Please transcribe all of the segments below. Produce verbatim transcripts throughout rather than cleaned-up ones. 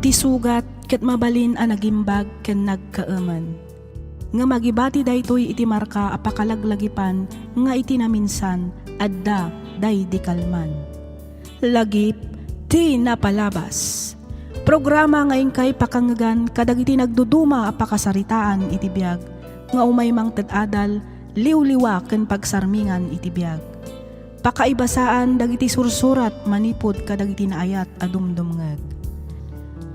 Ti sugat ket mabalin a nagimbag ken nagkaemen. Ngem agibati daytoy iti marka a pakalaglagipan nga iti naminsan, adda daydi kalman. Lagip ti napalabas. Programa nga inkay pakangngegan kadagiti nagduduma a pakasaritaan iti biag nga umay mangted adal, liwliwa ken pagsarmingan iti biag. Pakaibasaan dagiti sursurat manipud kadagiti naayat a dumdumngeg.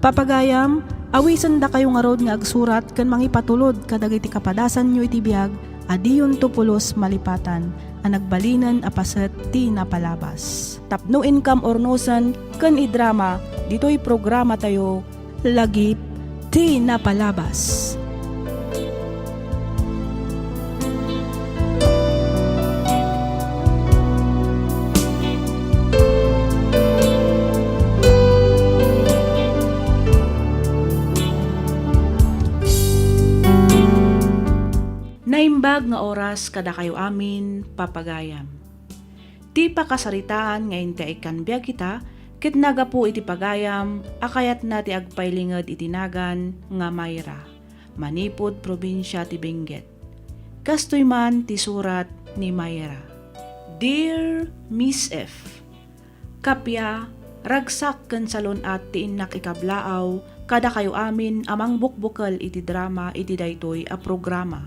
Papagayam, awisendakayo ngarud nga agsurat ken mangipatulod kadagiti kapadasanyo iti biag a diyonto pulos malipatan a nagbalinen a paset ti napalabas. Tapno inkam urnosen ken idrama ditoy programatayo, Lagip ti Napalabas. Naimbag nga oras kadakayo amin, papagayam. Ti pakasaritaan nga inti ikkan biag ita ket nagapu iti pagayam a kayatna ti agpailinged iti nagan nga Mayra, manipud probinsia ti Benguet. Kastoy man ti surat ni Mayra. Dear Miss F, Kappia, ragsak ken salun-at ti innak ikablaaw kadakayo amin a mangbukbukel iti drama iti daytoy a programa.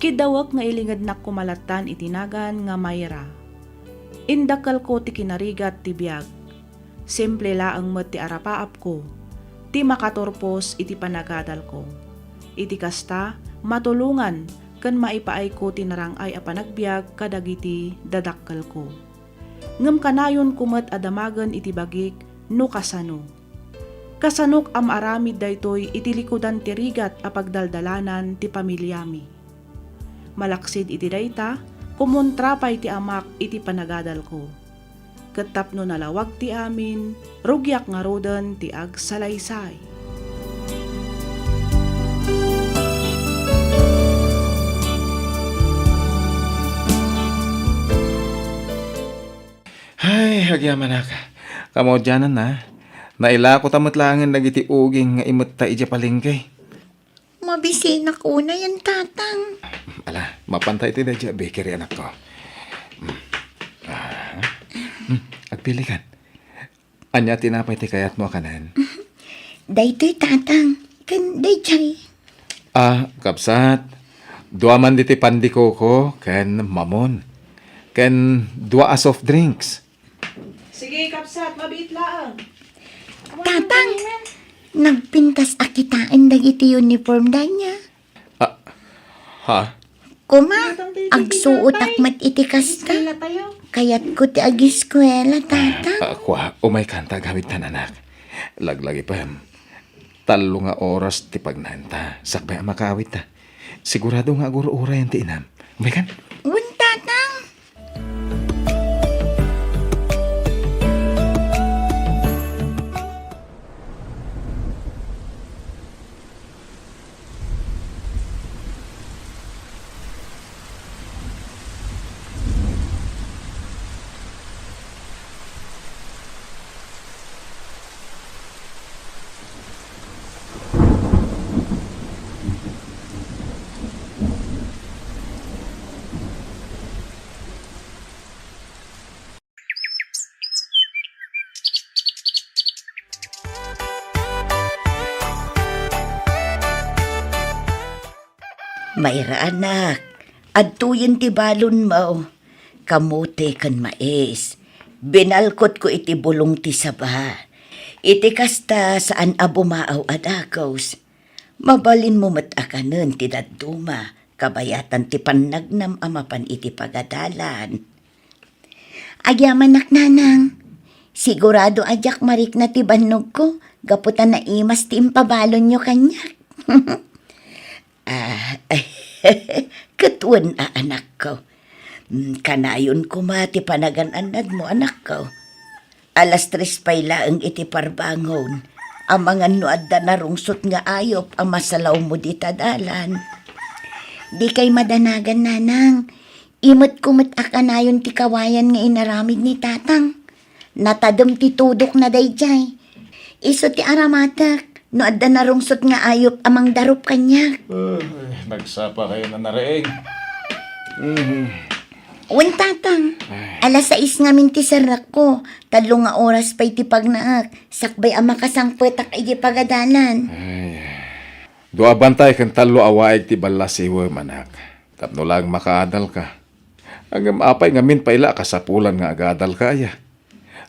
Kiddawek nga ilingednak koma lattan iti nagan nga Mayra. Indakkelko ti kinarigat ti biag. Simple laeng met ti arapaapko, ti makaturpos iti panagadalko. Iti kasta, matulongan ken maipaayko ti narang-ay a panagbiag kadagiti dadakkelko. Ngem kanayonko met a damagen iti bagik no kasano. Kasanok a maaramid daytoy iti likudan ti rigat a pagdaldalanan ti pamiliami. Malaksid iti dayta, kumontra pay ti amak iti panagadalko. Ket tapno nalawag ti amin, rugiak ngaruden ti agsalaysay. Ay, agyamanak. Kamaudiananna, nailako ta met laengen dagiti uging nga imetta idiay palengke. Mabisinak unay, Tatang. Ala, mapanta iti daydiay a bakery, anakko. Mm. Ah. Mm, agpilikan. Ania tinapay ti kayatmo a kanen? Daytoy, Tatang. Ken daydiay. Ah, kabsat. Dua man diti pan de coco ken mamon. Ken dua a soft drinks. Sige, kabsat, mabiit laeng. Tatang, nagpintas a kitaen dagiti uniform da nia. Ah, ha? Kuma, agsuotak met iti kasta. Kayatko ti agiskuela, Tatang. Ah, kua, umay kanta agawidtan, anak. Laglagipem. Tallo nga oras ti pagnaenta. Sakbay a makaawidta. Sigurado nga agur-urayan ti inam. Umaykan? Wen, Tatang. Mayra, anak, adtoyen ti balonmo, kamote ken mais. Binalkotko iti bulong ti saba. Iti kasta, saan a bumaaw a dagus. Mabalinmo met a kanen ti dadduma, kabayatan ti pannagnam a mapan iti pagadalan. Agyamanak, Nanang. Sigurado a diak marikna ti bannogko gapu ta naimas ti impabalonyo kaniak. Ah, ket wen a, anakko. Mm, kanayon koma ti panagan-annadmo, anakko. Alas tres pay laeng iti parbangon. Amangan no adda narungsot nga ayup a masalawmo dita dalan. Dikay madanagan, Nanang. Imetko met a kanayon ti kawayan nga inaramid ni Tatang. Natadem ti tudokna daydiay. Isu ti aramatek no adda narungsot nga ayup a mangdarup kaniak. Ay, nagsapa kayo na nariing. Mhm. Wen, Tatang. Ay. Alas sais ngamin ti serrekko. Tallo nga oras pay ti pagnaek, sakbay a makasangpetak iti pagadalan. Ay. Dua a bantay ken tallo a waig ti ballasiwem, anak. Tapno laeng makaadalka. Ngem apay ngamin pay la a kasapulan nga agadalka aya?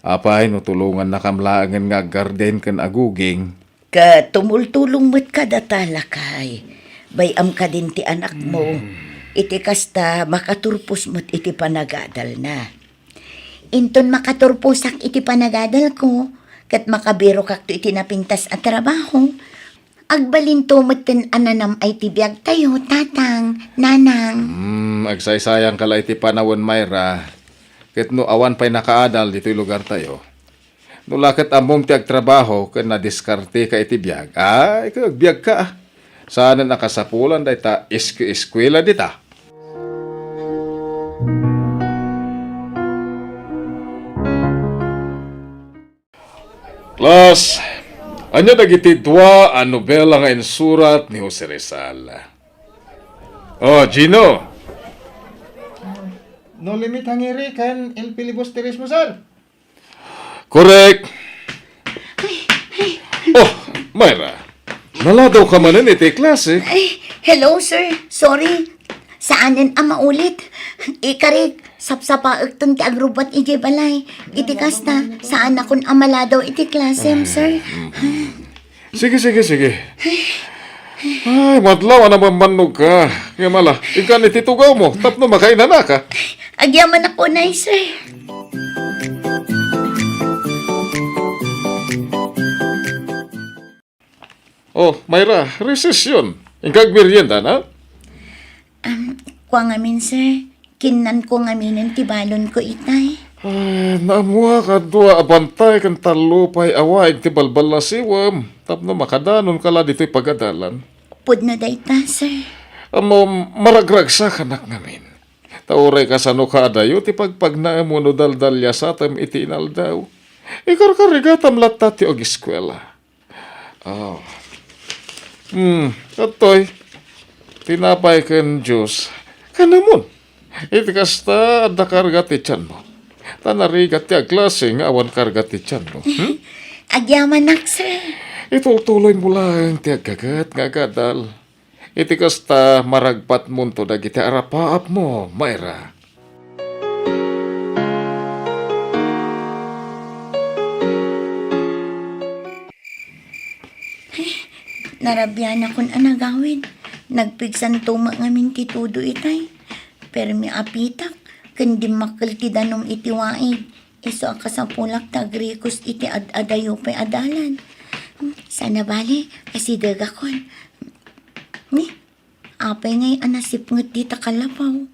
Apay no tulongannakam laengen nga aggarden ken aguging? Ket tumultulong met kadata, lakay. Bay-am kadin ti anakmo. Hmm. Iti kasta, makaturpos met iti panagadalna. Inton makaturposak iti panagadalko, ket makabirokakto iti napintas a trabaho, agbalinto metten a nanam-ay ti biagtayo, Tatang, Nanang. Hmm, agsaysayangka la iti panawen, Myra. Ket no awan pay nakaadal ditoy lugartayo, no la ket ammom ti agtrabaho ken nadiskarteka iti biag, ay, ket agbiagka, a. Saanen a kasapulan dayta iski-eskuela dita. Klas, ania dagiti dua a nobela nga insurat ni Jose Rizal? Oh, Gino. No Limit Hangiri ken El Filibusterismo, sir. Correct. Ay, ay. Oh, Myra. Naladawka manen iti klase. Ay, hello, sir. Sorry. Saanen a maulit. Ikarik, sapsapaekton ti agrubbuat idiay balay. Iti kasta, saanakon a maladaw iti klasem, sir. Mhm. Sige, sige, sige. Ay, madlaw a namamannogka. Ngem ala, inkan iti tugawmo, tapno makainanaka. Agyamanak unay, sir. Oh, Myra, recess yon. Inka agmerienda, na? Um, kua ngamin, sir. Kinnanko ngaminen ti balonko itay. Ay, naammoak a dua a bantay ken tallo pay a waig ti balballasiwem tapno makadanonka la ditoy pagadalan. Pudno dayta, sir. Ammom, maragragsakanak ngamin. Ta uray kasano ka adayo ti pagpagnaem wenno daldaliasatem iti inaldaw, ikarkarigatam latta ti ageskuela. Oh. Hmm, adtoy. Tinapay ken juice. Kanamon. Iti kasta, adda karga ti tianmo. Ta narigat ti agklase nga awan karga ti tianmo. Hmm? Agyamanak, sir. Itultuloymo laeng ti aggaget nga agadal. Iti kasta, maragpatmonto dagiti arapaapmo, Myra. Narabianakon a nagawid. Nagpigsanto met ngamin ti todo itay. Permi a pitak, ken dimmakkel ti danum iti waig. Isu a kasapulak ta agrikos iti ad-adayo pay a dalan. Sana bale, asidegakon. Ni, apay ngay a nasipnget dita kalapaw?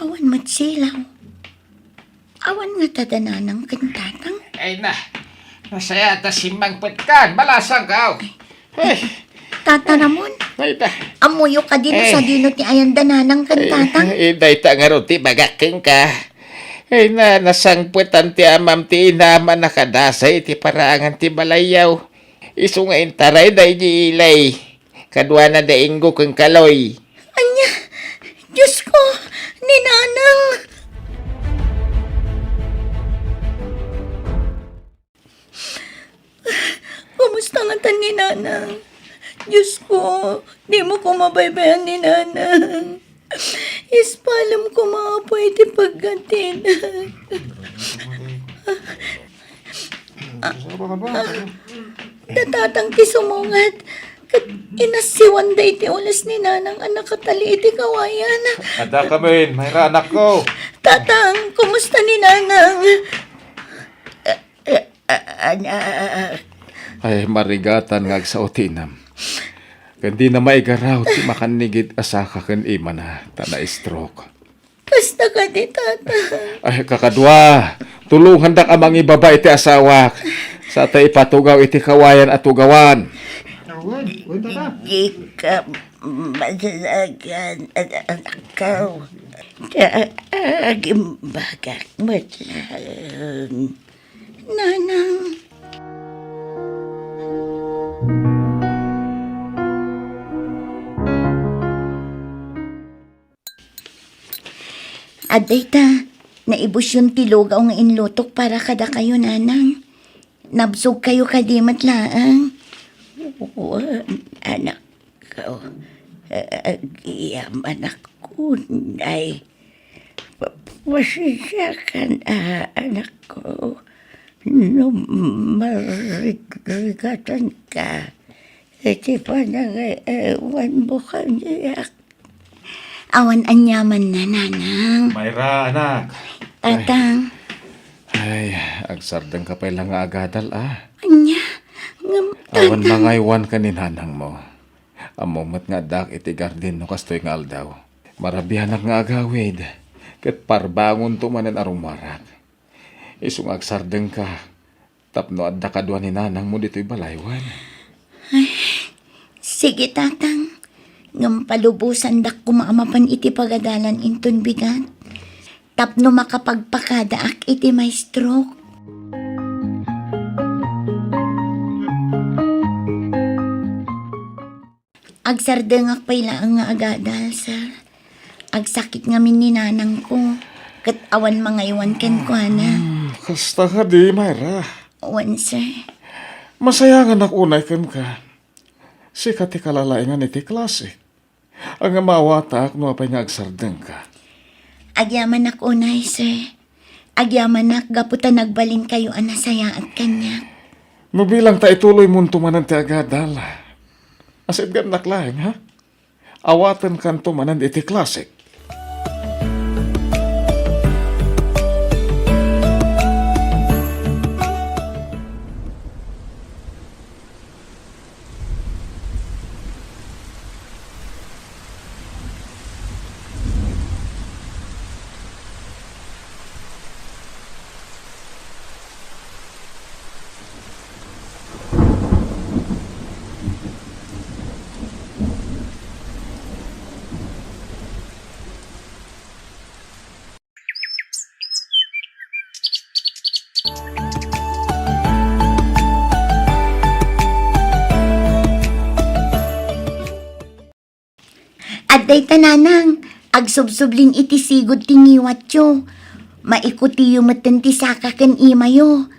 Awan met silaw. Awan ngata da nanang ken tatang? Ay na, nasaya ta simmangpetkan, balasangkaw. Ay. Tata Ramon? Ay, ta. Ammoyo kadi no Eh. sadino ti ayan da nanang ken Ay, tatang? eh, dayta ngarud ti bagak kenka. Ay na, nasangpetan ti amam ti inam a nakadasay iti paraangan ti balayyaw. Isu nga intarayda idiay ilay. Kaduana da Ingo ken Kaloy. Ania? Diosko, ni Nanang! Kumusta ngata ni Nanang? Diosko, dimo koma baybay-an ni Nanang. Ispalem koma, Apo, iti paggatina. Ah, ah, da tatang ti sumungad. Ket inassiwanda iti ules ni Nanang a nakatali iti kawayan. Adda kamin, Myra, anakko. Tatang, kumusta ni Nanang? Ah, ah, ah, ah. Ay, marigatan nga agsao ti inam. Ken dina maigaraw ti makannigit a saka ken imana, ta na-stroke. Kasta kadi, Tata. Ay, kakadua, tulongandak a mangibaba iti asawak. Sa ta ipatugaw iti kawayan a tugawan. Awan, wen, Tata. Di ka masalagan, anakko. Agimbagak met laeng. Nanang. Dayta, naibusyon ti lugaw nga inlutok para kadakayo, Nanang. Nabsogkayo kadi met laeng? Wen, anakko. Agyamanak unay. Pa-, pasensiakan, a, anakko, no marigrigatanka iti panangay-aywanmo kaniak. Awan aniamanna, Nanang. Myra, anak. Tatang. Ay, agsardengka pay la nga agadal, a. Ania? Ngem, Awan Tatang. Mangaywanka ni nanangmo. Ammom met nga addaak iti garden no kastoy nga aldaw. Marabianak nga agawid, ket parbangonto manen a rummuarak. Isu nga agsardengka tapno adda kadua ni nanangmo ditoy balay, wen? Ay, sige, Tatang. Ngem palubosandak koma a mapan iti pagadalan inton bigat, tapno makapagpakadaak iti maestroak. Agsardengak pay laeng nga agadal, sir. Agsakit ngamin ni nanangko, ket awan mangaywan kenkuana. Hmm, kasta kadi, Myra? Wen, sir. Masayanganak unay kenka. Sika ti kalalaingan iti klase. Ngem awatak no apay nga agsardengka. Agyamanak unay, sir. Agyamanak gapu ta nagbalinkayo a nasayaat kaniak. No bilang ta ituloymonto manen ti agadal, asidngannak laeng, ha? Awatenkanto manen iti klasek. Adda ita, Nanang, agsubsublin iti sigud ti ngiwatyo. Maikutiyo metten ti saka ken imayo.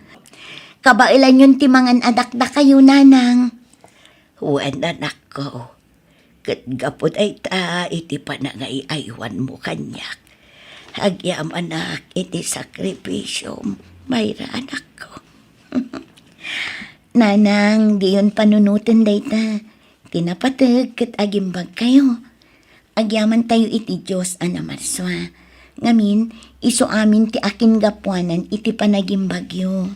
Kabaelanyon ti mangan a dakdakayo, Nanang. Wen, anakko. Ket gapu dayta iti panangay-aywanmo kaniak, agyamanak iti sakripisiom, Myra, anakko. Nanang, diyon panunoten dayta. Ti napateg ket agimbagkayo. Agyamantayo iti Dios a namarsua. Ngamin, isu amin ti akingapuanan iti panagimbagyo.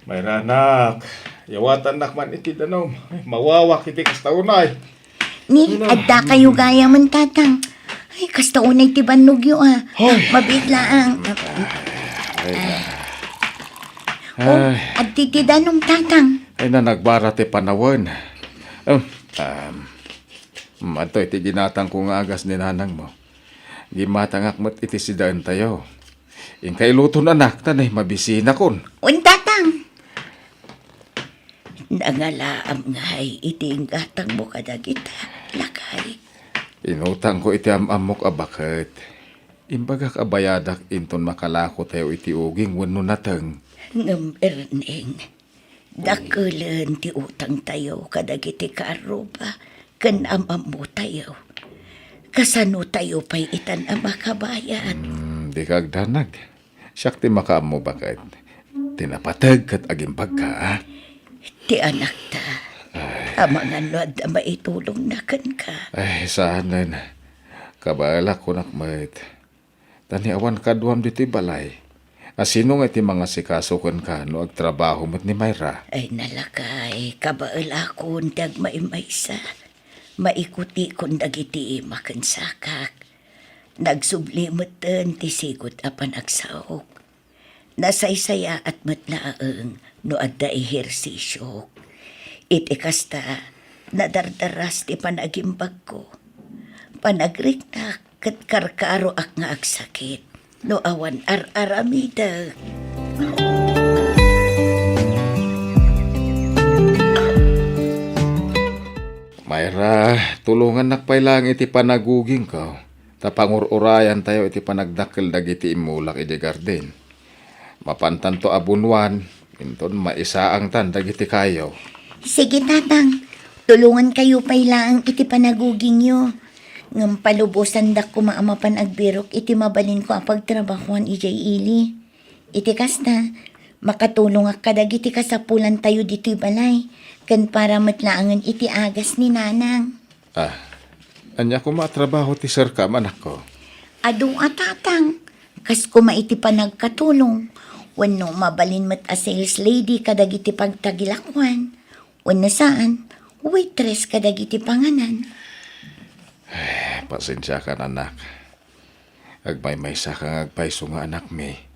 Myra, anak, yawatannak man iti danum. Ay, mawawak iti kasta unay. Ni, adda kayo gayam, Tatang. Ay, kasta unay ti bannogyo, a. Hoy. Mabiit laang. Ay. O, adda ti danum, Tatang. Ay, nagbara ti panawen. Um, um, adtoy ti ginatangko nga agas ni nanangmo. Gimmatangak met iti sidaentayo. Inka iluton, anak, ta nay mabisinakon. Wen, Tatang. Nangalaam ngay iti inggatangmo kadagita, lakay. Inutangko iti am-ammok a baket. Imbagak a bayadak inton makalakotayo iti uging wenno nateng. Ngem, Erneng, dakelen ti utangtayo kadagiti kaarruba ken am-ammotayo. Kasanotayo pay itan a makabayad? Hmm, dika agdanag. Siak ti makaammo baket. Ti napateg ket agimbagka, a? Ti anakta. Ay. Amangan no adda maitulongna kenka. Ay, saanen. Kabaelak kunak met. Ta ni awan kaduam ditoy balay, a sino nga iti mangasikaso kenka no agtrabaho met ni Myra? Ay, nalakay, kabaelakon ti agmaymaysa. Maikutikon dagiti ima ken sakak. Nagsubli metten ti sigud a panagsaok. Nasaysayaat met laeng no adda ehersisiok. Iti kasta, nadardaras ti panagimbagko. Panagriknak ket karkaroak nga agsakit no awan ar-aramidek. Myra, tulongannak pay laeng iti panagugingko. ta pangur-urayantayo iti panagdakkel dagiti immulak idiay garden. Mapantanto a bunuan, inton maisaangtan dagiti kayo. Sige, Tatang. Tulongankayo pay laeng iti panagugingyo. Ngem palubosandak koma a mapan agbirok iti mabalinko a pagtrabahoan idiay ili. Iti kasta, makatulongak kadagiti kasapulantayo ditoy balay, ken para met laengen iti agas ni Nanang. Ah, ania koma a trabaho ti serkam, anakko? Adu a, Tatang, kas koma iti panagkatulong, wenno mabalin met a sales lady kadagiti pagtagilakuan, wenno saan, waitress kadagiti panganan. Eh, pasensiakan, anak. Agmaymaysaka nga agpayso nga anakmi.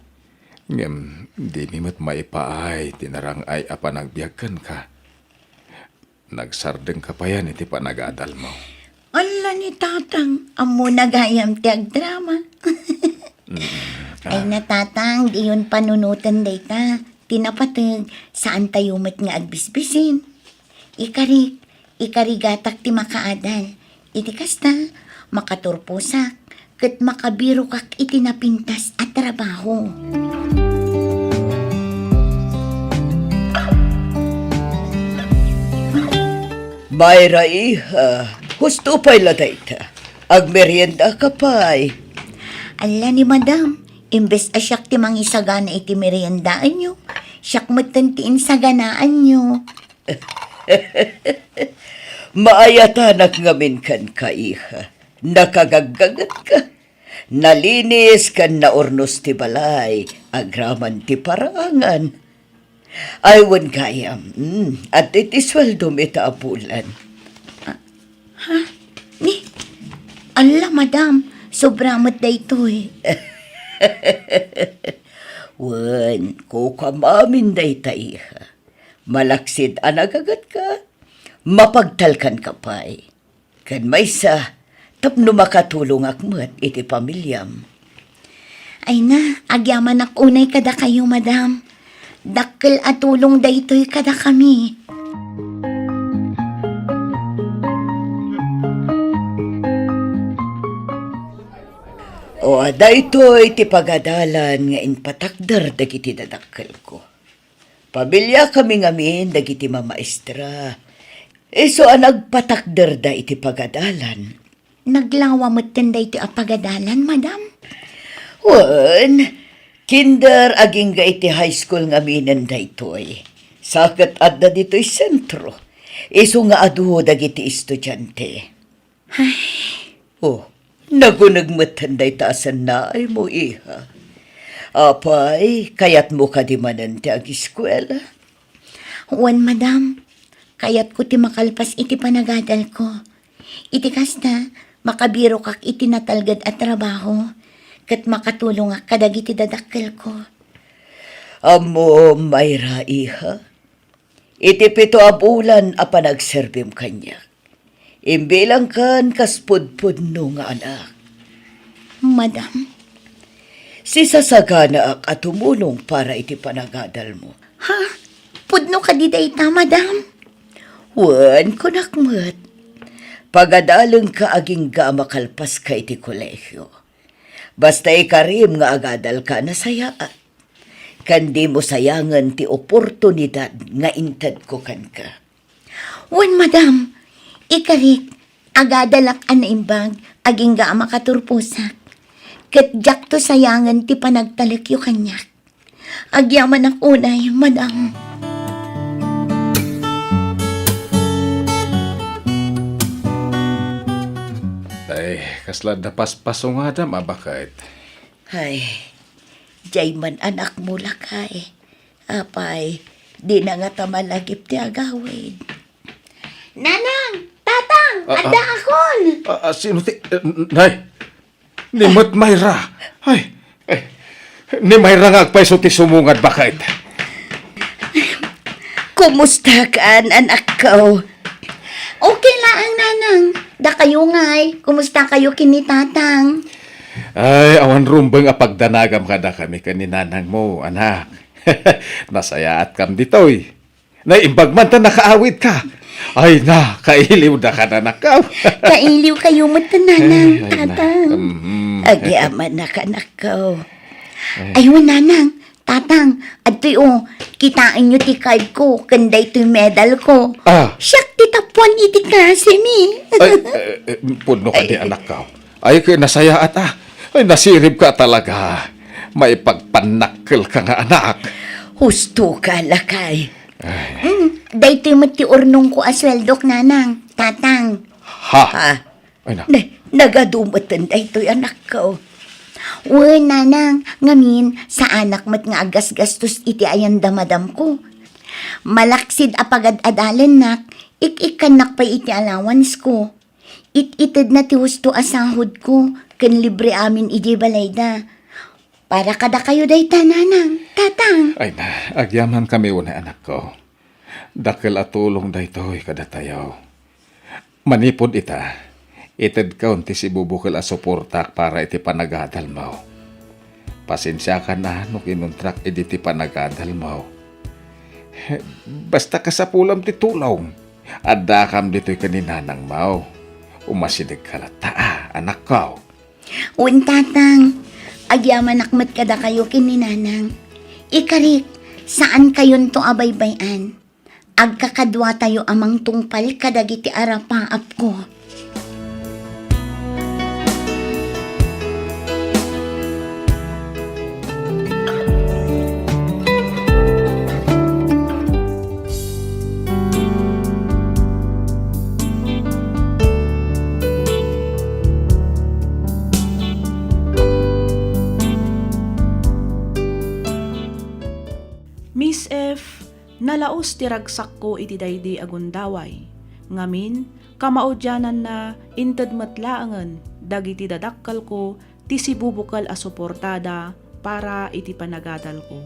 Ngem dimi met maipaay ti narang-ay a panagbiag kenka. Nagsardengka payen iti panagadalmo. Alla ni Tatang, ammona gayam ti agdrama. Mm. Ay na, Tatang, diyon panunoten dayta. Ti napateg, saantayo met nga agbisbisin. Ikarik, ikarigatak ti makaadal. Iti kasta, makaturposak, ket makabirokak iti napintas a trabaho. Mayra, iha, husto pay la dayta. Agmeriendaka pay. Alla ni Madam, imbes a siak ti mangisagana iti meriendaanyo, siak metten ti insaganaanyo. Maayatanak ngamin kenka, iha. Nakagaggagetka. Nalinis ken naurnos ti balay, agraman ti paraangan. Ay, wen gayam, mm, adda ti sueldom ita a bulan. Ah, ha? Ni? Alla, Madam, sobra met daytoy. Wen, kukuam amin dayta, iha. Malaksid a nagagetka, mapagtalkanka pay. Ken maysa, tapno makatulongak met iti pamiliam. Ay na, agyamanak unay kadakayo, Madam. Dakkel a tulong daytoy kadakami. O, daytoy ti pagadalan nga impatakder dagiti dadakkelko. Pamiliakami ngamin dagiti mamaestra. Isu a nagpatakderda iti pagadalan. Naglawa metten daytoy a pagadalan, Madam? Wen, kinder agingga iti high school ngaminen daytoy. Sa ket adda ditoy sentro. Isu nga adu dagiti estudiante. Ay. Oh, naguneg metten dayta a sannaaymo, iha. Apay, kayatmo kadi manen ti agiskuela? Wen, Madam. Kayatko ti makalpas iti panagadalko. Iti kasta, makabirokak iti natalged a trabaho, ket makatulongak kadagiti dadakkelko. Ammom, Mayra, iha, iti pito a bulan a panagserbim kaniak, imbilangkan kas pudpudno nga anak. Madam? Sisasaganaak a tumulong para iti panagadalmo. Ha? Pudno kadi dayta, Madam? Wen, kunak met. Pagadalenka agingga a makalpaska iti kolehio. Basta ikarim nga agadalka, nasayaat. Ken dimo sayangen ti oportunidad nga intedko kenka. Wen, Madam, ikarik, agadalak a naimbag, agingga a makaturposak. Ket diakto sayangen ti panagtalekyo kaniak. Agyamanak unay, Madam. Ay, kasla da paspasungadam a baket. Ay, diay man anakmo, lakay. Apay, dina ngata malagip ti agawid. Nanang! Tatang! Ah, adda ah. Akon! Ah, ah, sino ti, eh, nay? Ni met Mayra. Ay, eh, ni Mayra nga agpayso ti sumungad, baket. Kumustakan, anakko? Okay laeng, Nanang. Dakayo ngay, kumusta kayo ken ni Tatang? Ay, awan rumbeng a pagdanagam kadakami ken ni Nanangmo, anak. Nasayaatkam ditoy. Naimbag man ta nakaawidka. Ay na, kailiw da ka, anakko. Kailiw kayo met, Nanang, Ay, ay na. Tatang. Mhm. Agyamanak, anakko. Ay. Ay, wen, Nanang, Tatang, adtoy, o, kitaenyo ti card ko, ken daytoy medal ko. Ah. Siak ti tappuan iti klase mi. Ay, eh, eh, pudno kadi, Ay. anakko. Ay, ket nasayaat, ah. Ay, nasirib ka talaga. Maipagpannakkel ka nga anak. Husto ka, lakay. Ay. Mm, daytoy met ti urnong ko a sueldok, Nanang, Tatang. Ha? Ha? Ay, na. Na, nagadu met daytoy, anakko. Wen, Nanang, ngamin, saanak met nga aggasgastos iti ayan da madam ko. Malaksid a pagad-adalennak, ik-ikkannak pay iti allowance ko. It-itedna ti husto a sahod ko ken libre amin idiay balayda. Para kadakayo dayta, Nanang, Tatang. Ay na, agyaman kami unay, anakko. Dakkel a tulong daytoy kadatayo. Manipud ita, itedkon ti sibubukel a suportak para iti panagadalmo. Pasensiakan a no kinuntrak idi ti panagadalmo. Basta kasapulam ti tulong. Addakam ditoy ken ni nanangmo. Umasidegka latta, a, anakko. Wen, Tatang. Agyamanak met kadakayo ken ni Nanang. Ikarik, saankayonto a baybay-an. Agkakaduatayo a mangtungpal kadagiti arapaapko. Miss F, nalaus ti ragsakko iti daydi a gundaway. Ngamin, kamaudiananna, inted met laengen dagiti dadakkelko ti sibubukel a suportada para iti panagadalko.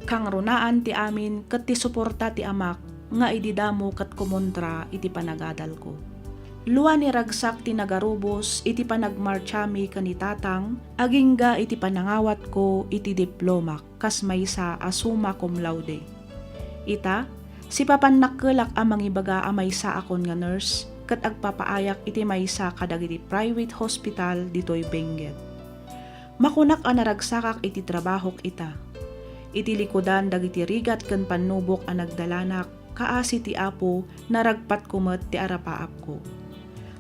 Kangrunaan ti amin ket ti suporta ti amak nga idi damo ket kumontra iti panagadalko. Lua ni ragsak ti nagarubos iti panagmartsami ken ni Tatang agingga iti panangawatko iti diplomak kas maysa a summa cum laude. Ita, sipapannakkelak a mangibaga a maysaakon nga nurse ket agpapaayak iti maysa kadagiti private hospital ditoy Benguet. Makunak a naragsakak iti trabahok ita. Iti likudan dagiti rigat ken pannubok a nagdalanak, kaasi ti Apo, naragpatko met ti arapaapko.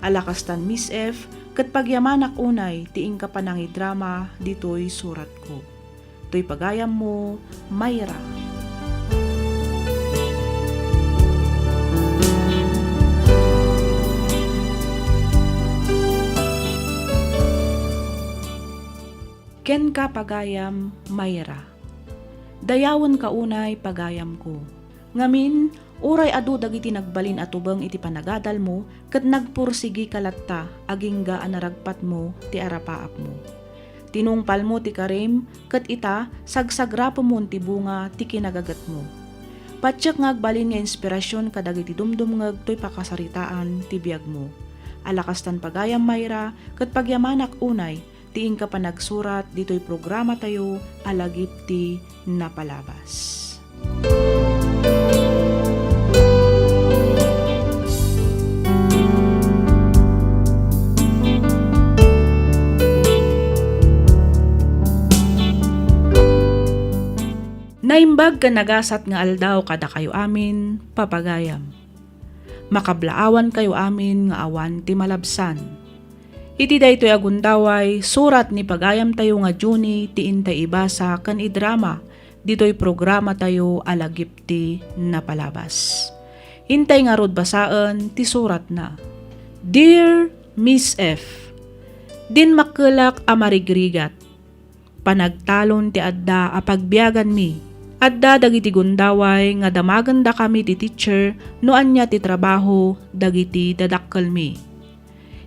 Ala kastan, Miss F, ket pagyamanak unay ti inka panangidrama ditoy suratko. Toy pagayammo, Myra. Kenka, pagayam, Myra. Dayawenka unay, pagayamko. Ngamin, uray adu dagiti nagbalin a tubeng iti panagadalmo ket nagpursigika latta agingga a naragpatmo ti arapaapmo. Tinungpalmo ti karim ket ita, sagsagrapemon ti bunga ti kinagagetmo. Patiek nga agbalin nga inspirasion kadagiti dumdumngeg toy pakasaritaan ti biagmo. Ala kastan, pagayam, Myra, ket pagyamanak unay ti inka panagsurat ditoy programatayo a Lagip ti Napalabas. Naimbag ken nagasat nga aldaw kadakayo amin, papagayam. Makablaawankayo amin nga awan ti malabsan. Iti daytoy a gundaway, surat ni pagayamtayo nga Junie ti intay ibasa ken idrama ditoy programatayo a Lagip ti Napalabas. Intay ngarud basaen ti suratna. Dear Miss F, dinmakkelak a marigrigat. Panagtalon ti adda a pagbiaganmi. Adda dagiti gundaway nga damagendakami ti teacher no ania ti trabaho dagiti dadakkelmi.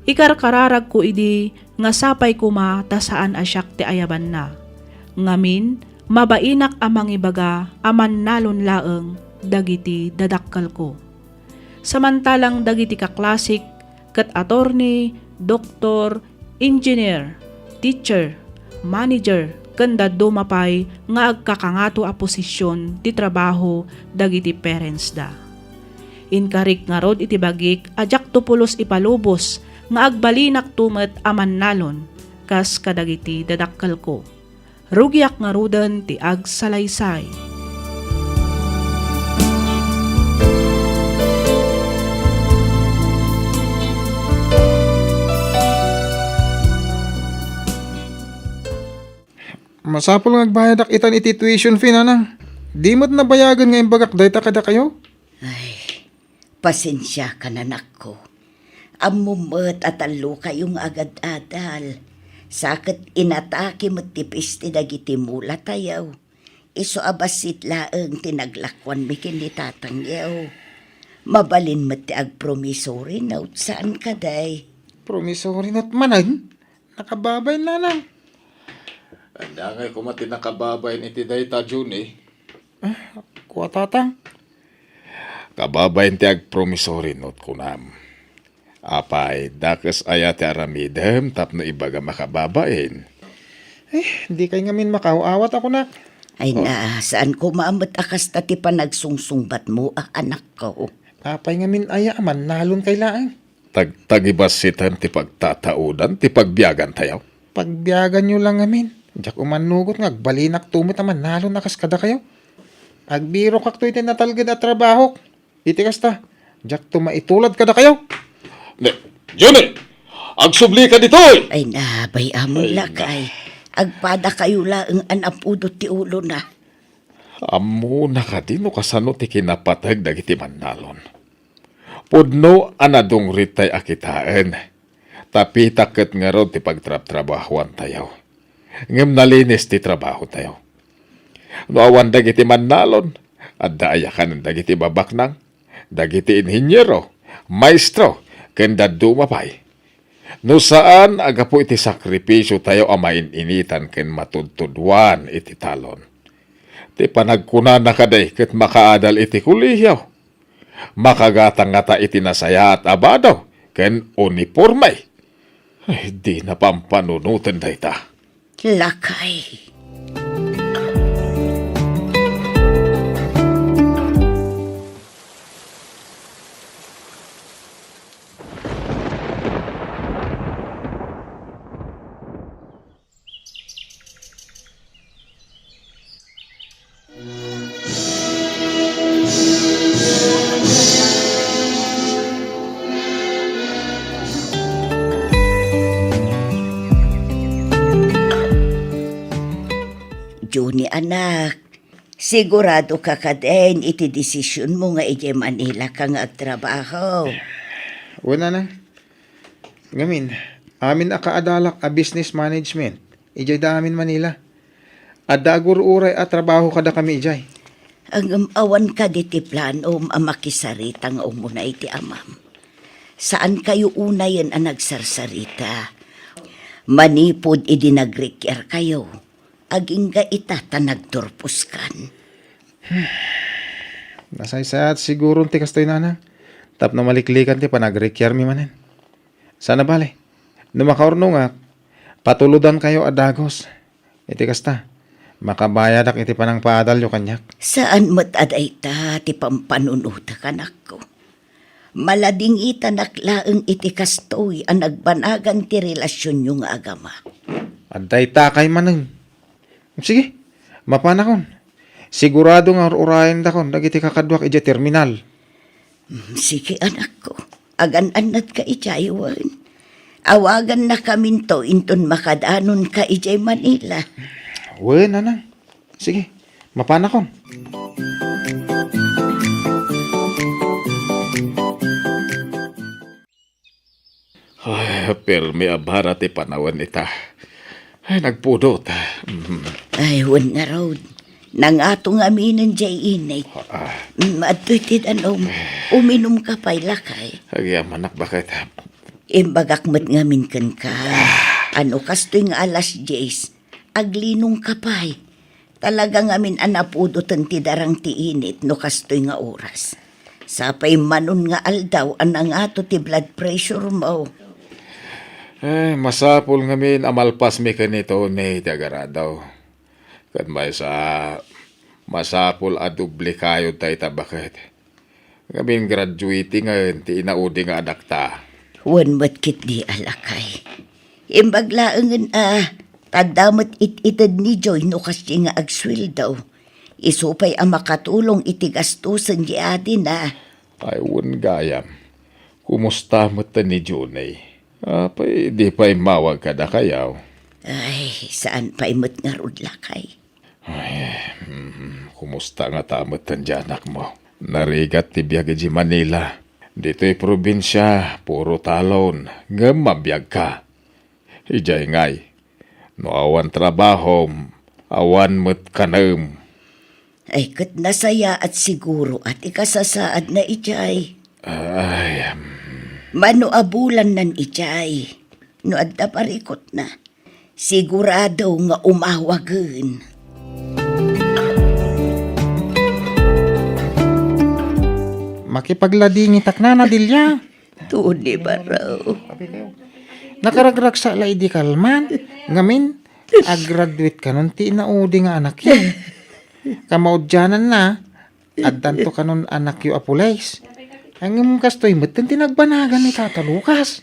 Ikarkararagko idi nga sapay koma ta saan a siak ti ayabanna. Ngamin, mabainak a mangibaga a mannalon laeng dagiti dadakkelko. Samantalang dagiti kaklasik ket attorney, doktor, engineer, teacher, manager, ken dadduma pay nga agkakangato a posision ti trabaho dagiti parentsda. Inkarik ngarud iti bagik a diakto pulos ipalubos nga agbalinakto met a mannalon kas kadagiti dadakkelko. Rugiak ngaruden ti agsalaysay. Masapul nga agbayadak itan iti tuition fee, nanang. Di met nabayagen nga imbagak dayta kadakayo? Ay, pasensiakan, anakko. Ammom met a tallokayo nga agad-adal. Sa ket inatake met ti peste dagiti mulatayo. Isu a bassit laeng ti naglakuanmi ken ni tatangyo. Mabalin met ti agpromissory note, saan kadi? Promissory note manen? Nakababain, nanang. Ania ngay koma ti nakababain iti dayta, Junie? Ah, kua, tatang. Kababain ti agpromissory note, kunam. Apay, dakes aya ti aramidem tapno ibagam a kababain? Eh, di kay ngamin makaaw-awat a kunak. Ay na, saan koma met a kasta ti panagsungsungbatmo, a anakko? Apay ngamin aya a mannalon kay laeng? Tag-, tagibassitan ti pagtataudan ti pagbiagantayo. Pagbiaganyo lang ngamin. Diak umannugot nga agbalinakto met a mannalon a kas kadakayo. Agbirokakto iti natalged a trabahok. Iti kasta, diakto maitulad kadakayo. Ne, Junie! Agsublika ditoy! Ay na, bay-amon, lakay. Agpadakayo laeng a napudot ti ulona. Ammona kadi no kasano ti kinapateg dagiti mannalon? Pudno a nadungritay a kitaen. Ta pitak ket ngarud ti pagtrabtrabahoantayo. Ngem nalinis ti trabahotayo. No awan dagiti mannalon, adda aya kanen dagiti babaknang, dagiti inheniero, maestro, ken dadduma pay. No saan a gapu iti sakripisiotayo a main-initan ken matudtuduan iti talon. Ti panagkunana kadi ket makaadal iti kolehio. Makagatang ngata iti nasayaat a bado ken uniporme. Ay, dina pampanunoten dayta. Lakay. Junie, anak, sigurado ka kadin iti desisionmo nga idiay Manila ka nga agtrabaho? Wen, nanang. Ngamin, amin a kaadalak a business management, idiay da amin Manila. Adda agur-uray a trabaho kadakami idiay. Ngem awan kadi ti planom a makisarita nga umuna iti amam? Saan kayo unayen a nagsarsarita. Manipud idi nagrikiar kayo, agingga ita ta nagturposkan. Nasaysayaat siguron ti kastoy, nanang, tapno maliklikan ti panagrikiarmi manen. Saan a bale, no makaurnongak, patulodankayo a dagus. Iti kasta, makabayadak iti panangpaadalyo kaniak. Saan met a dayta ti pampanunotek, anakko. Maladingitanak laeng iti kastoy a nagbanagan ti relasionyo nga agama. Adda itakay manen. Sige, mapanakon. Sigurado nga ur-urayendakon dagiti kakaduak idiay terminal. Mm, sige, anakko. Agan-annadka idiay, wen. Awagannakaminto inton makadanonka idiay Manila. Wen, nanang. Sige, mapanakon. Ay, permi a bara ti panawen ita. Ay, nagpudot. Mm. Ay, wen ngarud. Nangato ngaminen diay init. Ah. Mm, adtoy ti danom. Uminumka pay, lakay. Agyamanak, baket. Imbagak met ngamin kenka. Ah. A no kastoy nga alas dies, aglinongka pay. Talaga ngamin a napudoten ti darang ti init no kastoy nga oras. Sapay manon nga aldaw a nangato ti blood pressure mo. Eh, masapul ngamin a malpasmi ken ni Tony ti agaradaw. Ket maysa, masapul a doble kayod dayta, baket. Ngamin graduating ngamin ti inaudi nga anakta. Wen met ketdi a lakay. Imbag laengen a, tadda met it-ited ni Joy no kasdi nga agsueldo. Isu pay a makatulong iti gastusen ti adina. Ay, wen gayam. Kumusta met ni Johnny? Apay, di pay immawag kadakayo? Ay, saan pay met ngarud, lakay. Ay, mm, kumusta ngata met ti anakmo? Narigat ti biag idiay Manila. Ditoy probinsia, puro talon, ngem mabiagka. Idiay ngay, no awan trabahom, awan met kanem. Ay, ket nasayaat siguro a ti kasasaadna idiay. Ay, em. Mano a bulannan idiay, no adda parikutna, sigurado nga umawagen. Makipagladingitak, Nana Delia. Tony, baro. Nakaragragsak la idi kalman. Ngamin, agraduate kanon ti inaudi nga anakyo. Kamaudiananna, addanto kanon anakyo a pulis. Ngem kastoy met ti nagbanagan ni Tata Lucas.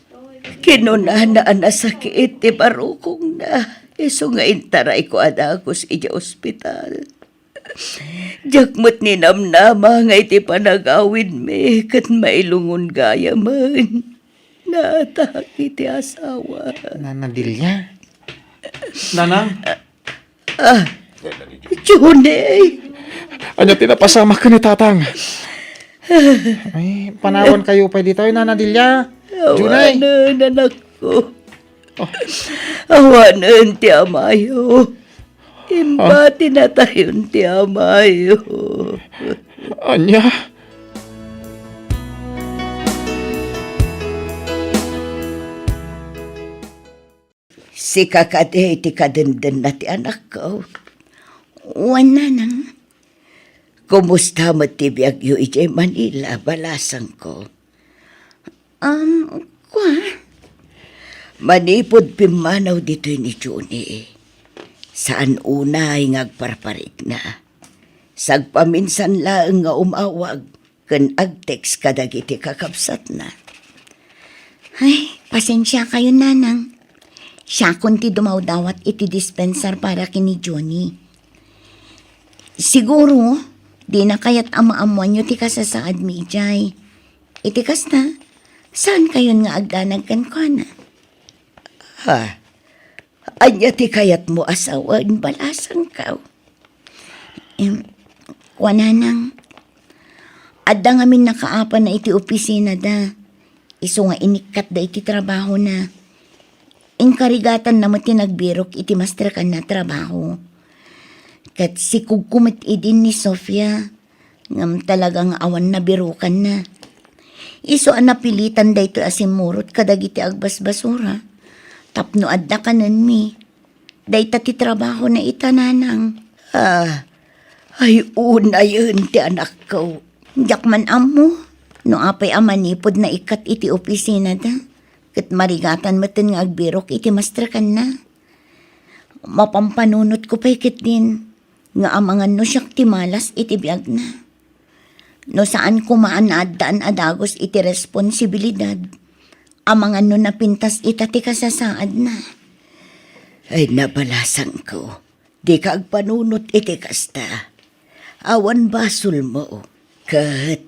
Kinunana a nasakit ti barukongna. Isu nga intarayko a dagus idiay ospital. Diak met ninamnama nga iti panagawidmi ket mailungon gayamen. Naatak iti asawa. Nana Delia? Nanang? Ah, Johnny! Ania ti napasamak ken ni Tatang? Ay, panawankayo pay ditoy, Nana Delia. Johnny! Awanen, anakko. Oh. Awanen ti amayo. Imbati natayon ti amayo. Ania? Sika kadi ti kadendena ti anakko. Wen, Nanang. Kumusta met ti biagyo idiay Manila, balasangko? Um, kua? Manipud pimmanaw ditoy ni Johnny, saan unay nga agparparikna. Sagpaminsan laeng nga umawag ken agtext kadagiti kakabsatna. Ay, pasensiakayo, Nanang. Siakon ti dumawdawat iti dispensar para ken ni Johnny. Siguro, dina kayat a maammoanyo ti kasasaadmi idiay. Iti kasta, saankayon nga agdanag kenkuana? Ha? Ania ti kayatmo a sawen, balasangko? Em, kua, Nanang, adda ngamin nakaapana iti opisinada. Isu nga inikkatda iti trabahona. Inkarigatanna met ti nagbirok iti mastrekanna a trabaho. Ket sikugko met idin ni Sofia, ngem talaga nga awan nabirokanna. Isu a napilitan daytoy a simmurot kadagiti agbasbasura tapno adda kanenmi. Dayta ti trabahona ita, Nanang. Ah, ay unayen ti anakko. Diak man ammo no apay a manipud naikkat iti opisinada, ket marigatan metten nga agbirok iti mastrekanna. Mapampanunotko pay ketdin nga amangan no siak ti malas iti biagna. No saan koma a naaddaan a dagus iti responsibilidad, amangan no napintas ita ti kasasaadna. Ay, nabalasangko, dika agpanunot iti kasta. Awan basolmo. Ket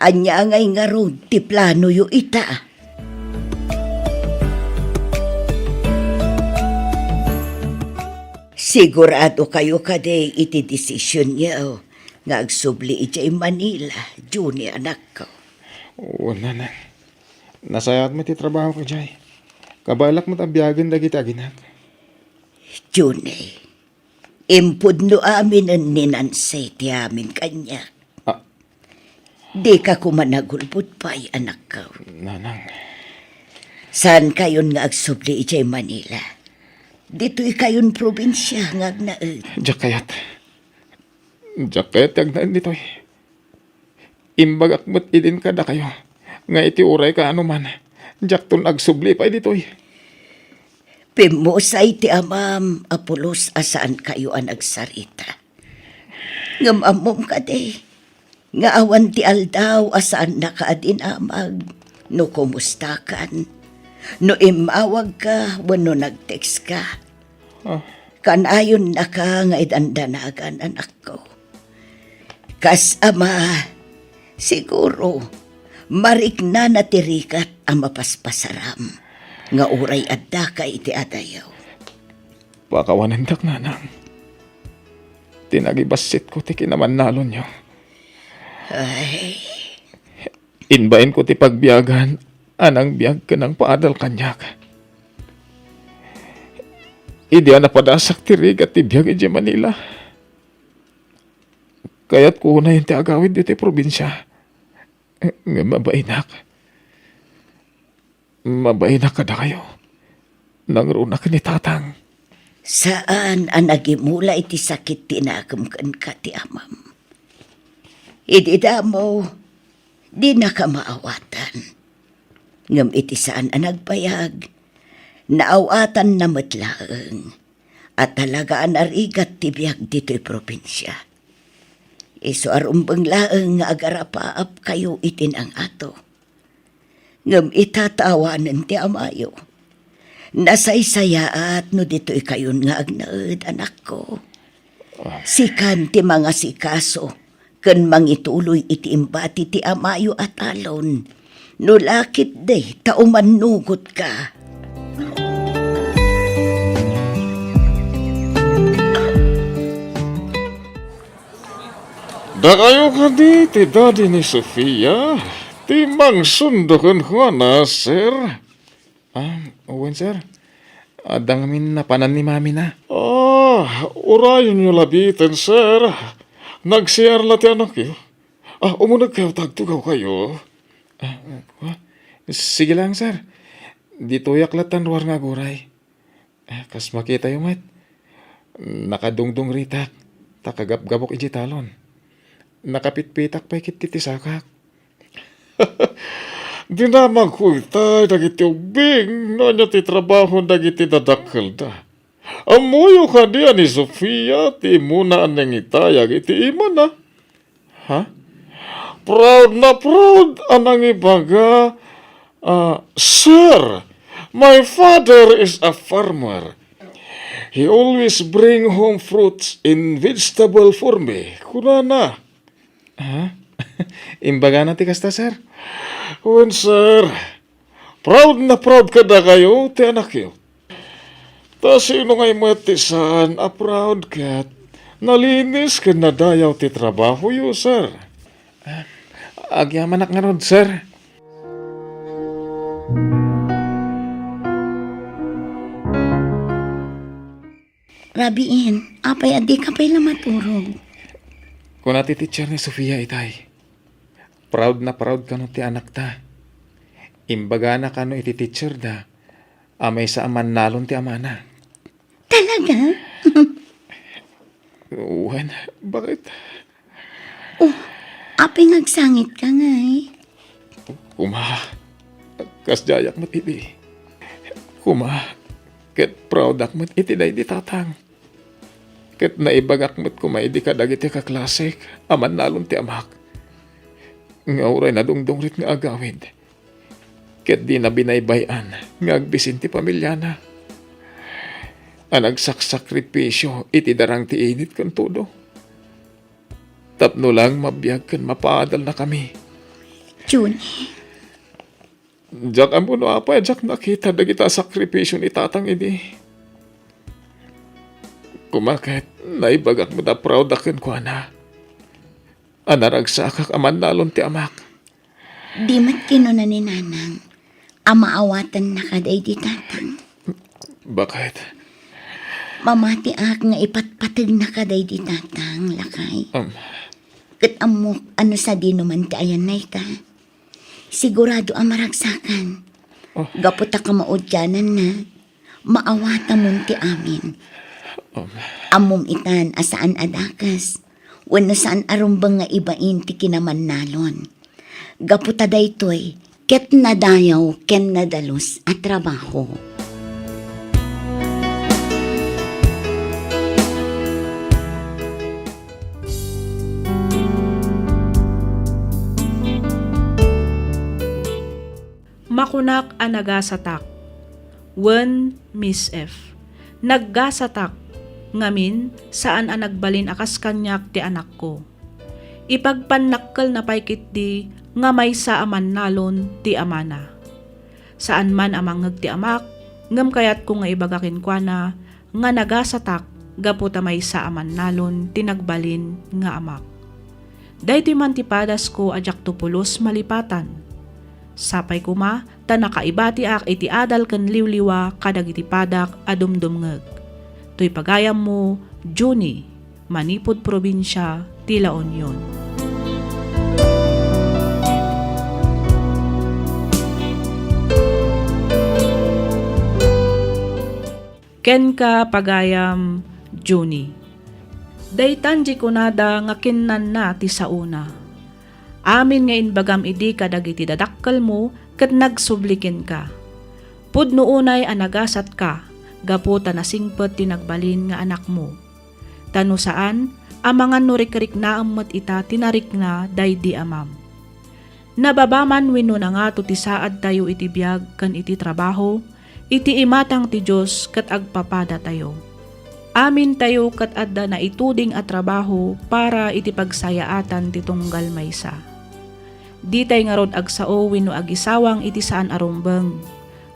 ania ngay ngarud ti planoyo ita? Siguradokayo kadi iti desisionyo nga agsubli idiay Manila, Johnny, anakko? Wen, Nanang. Nasayaat met ti trabahok idiay. Kabaelak met a biagen dagiti aginak. Johnny, impudno aminen ni Nancy ti amin kaniak. Ah. Dika koma nagulbod pay, anakko. Nanang. Saankayon nga agsubli idiay Manila. Ditoykayon probinsia nga agnaed. Diak kayat. Diak kayat ti agnaed ditoy. Imbagak met idin kadakayo nga iti uray kaano man, diakton agsubli pay ditoy. Pimmusay ti amam a pulos a saankayo a nagsarita. Ngem ammom kadi, nga awan ti aldaw a saannaka a dinamag no kumustakan, no immawagka wenno nag-text ka. Ah. Kanayonnaka nga idandanagan, anakko. Kas ama, siguro, mariknana ti rigat a mapaspasaram nga uray addaka iti adayo. Pakawanendak, nanang. Ti nagibassitko ti kinamannalonyo. Ay. Inbainko ti pagbiagan a nangbiag ken nangpaadal kaniak. Idi a napadasak ti rigat ti biag idiay Manila, kayatko unayen ti agawid ditoy probinsia. Ngem mabainak. Mabainak kadakayo. Nangrunak ni Tatang. Saan a nagimula iti sakit ti nakem kenka ti amam. Idi damo, dinaka maawatan. Ngem iti saan a nagbayag, naawatanna met laeng a talaga a narigat ti biag ditoy probinsia. Isu a rumbeng laeng nga agarapaapkayo iti nangato. Ngem ita ta awanen ti amayo. Nasaysayaat no ditoykayon nga agnaed, anakko. Sikan ti mangasikaso ken mangituloy iti imbati ti amayo a talon. No la ketdi ta umannugotka. Dakayo kadi ti daddy ni Sofia, ti mangsundo kenkuana, sir? Ah, wen, sir. Adda ngamin napanan ni mamina. Ah, urayonyo labiten, sir. Nag-C R la ti anakyo. Ah, umunegkayo ta agtugawkayo. Ah, ah, sige lang, sir. Ditoyak lattan ruar nga aguray. Ah, kas makitayo met, nakadungdungritak, ta kagapgapok idiay talon. Nakapitpitak pay ketdi ti sakak. Dinamagko itay dagiti ubbing no ania ti trabaho dagiti dadakkelda. Ammoyo kadi a ni Sofia ti immuna a nangitayag iti imana? Ha? Proud na proud a nangibaga, ah, "Sir, my father is a farmer. He always bring home fruits and vegetable for me," kunana. Ha? Imbagana ti kasta, sir? Wen, sir. Proud na proud kadakayo ti anakyo. Ta sino ngay met ti saan a proud ket nalinis ken nadayaw ti trabahoyo, sir? Agyamanak ngarud, sir. Rabiin, apay a dika pay la maturog? Kuna ti teacher ni Sofia itay, proud na proud kano ti anakta. Imbagana kano iti teacher da a maysa a mannalon ti amana. Talaga? Wen, bakit? Oh, apay nga agsangitka ngay? Kuma, kasdiayak met idi. Kuma, ket proudak met iti daydi tatang. Ket naibagak met koma idi kadagiti kaklasek a mannalon ti amak. Nga uray nadungdungrit nga agawid. Ket dina binaybay-an nga agbisin ti pamiliana a nagsaksakripisio iti darang ti init ken tudo. Tapno lang mabiag ken mapaadalnakami. Junie. Diak ammo no apay a diak nakita dagita a sakripisio ni Tatang idi. Kuma ket, naibagak met a proud a kenkuana a naragsakak a mannalon ti amak. Di met kinuna ni Nanang a maawatannaka daydi Tatang? Bakit? Mamatiak nga ipatpategnaka daydi Tatang, lakay. Um. Ket ammok a no sadino man ti ayanna ita, sigurado a maragsakan. Oh. Gapu ta kamaudiananna, maawatamon ti amin. Um. Ammom itan a saan a dakes wenno saan a rumbeng nga ibain ti kinamannalon. Gapu ta daytoy ket nadayaw ken nadalus a trabaho. Kunak a nagasatak. Wen, Miss F, naggasatak, ngamin, saan a nagbalin a kas kaniak ti anakko. Ipagpannakkelna pay ketdi nga maysa a mannalon ti amana. Saan man a mangngeg ti amak, ngem kayatko nga ibaga kenkuana nga nagasatak gapu ta maysa a mannalon ti nagbalin nga amak. Daytoy man ti padasko a diakto pulos malipatan. Sapay koma ta nakaibatiak iti adal ken liwliwa kadagiti padak a dumdumngeg. Toy pagayammo, Junie, manipud probinsia ti La Union. Kenka, pagayam, Junie. Daytan ti kunada nga kinnanna ti saona. Amin nga imbagam idi kadagiti dadakkelmo ket nagsubli kenka. Pudno unay a nagasatka gapu ta nasingpet ti nagbalin nga anakmo. Ta no saan, amangan no rikriknaem met ita ti narikna daydi amam. Nababa man wenno nangato ti saadtayo iti biag ken iti trabaho, iti imatang ti Dios ket agpapadatayo. Amintayo ket adda naituding a trabaho para iti pagsayaatan ti tunggal maysa. Ditay ngarud agsao wenno agisawang iti saan a rumbeng.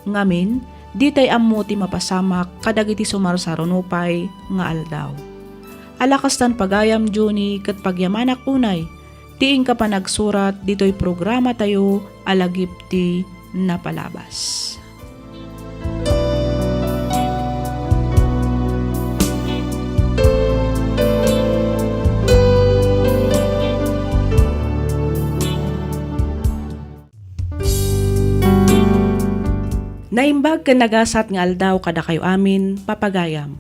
Ngamin, ditay ammo ti mapasamak kadagiti sumarsaruno pay nga aldaw. Ala kastan pagayam, Junie, ket pagyamanak unay ti inka panagsurat ditoy programatayo a Lagip ti Napalabas. Naimbag ken nagasat nga aldaw kadakayo amin, papagayam.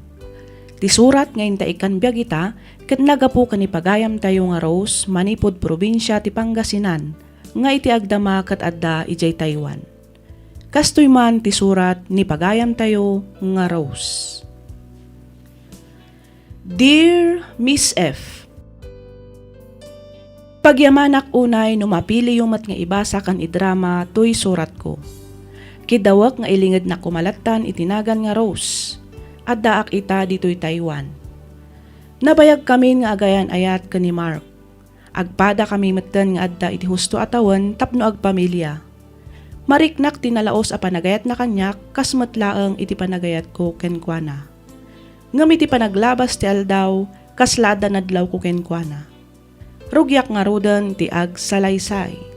Ti surat nga inta ikkan biag ita ket naggapu ken ni pagayamtayo nga Rose manipud probinsia ti Pangasinan nga iti agdama ket adda idiay Taiwan. Kastoy man ti surat ni pagayamtayo nga Rose. Dear Miss F, pagyamanak unay no mapiliyo met nga ibasa ken idrama toy suratko. Kiddawek nga ilingednak koma lattan iti nagan nga Rose. Addaak ita ditoy Taiwan. Nabayagkamin nga agayan-ayat ken ni Mark. Agpadakami metten nga adda iti husto a tawen tapno agpamilia. Mariknak ti nalaos a panagayatna kaniak kas met laeng iti panagayatko kenkuana. Ngem iti panaglabas ti aldaw, kasla adda nadlawko kenkuana. Rugiak ngaruden ti agsalaysay.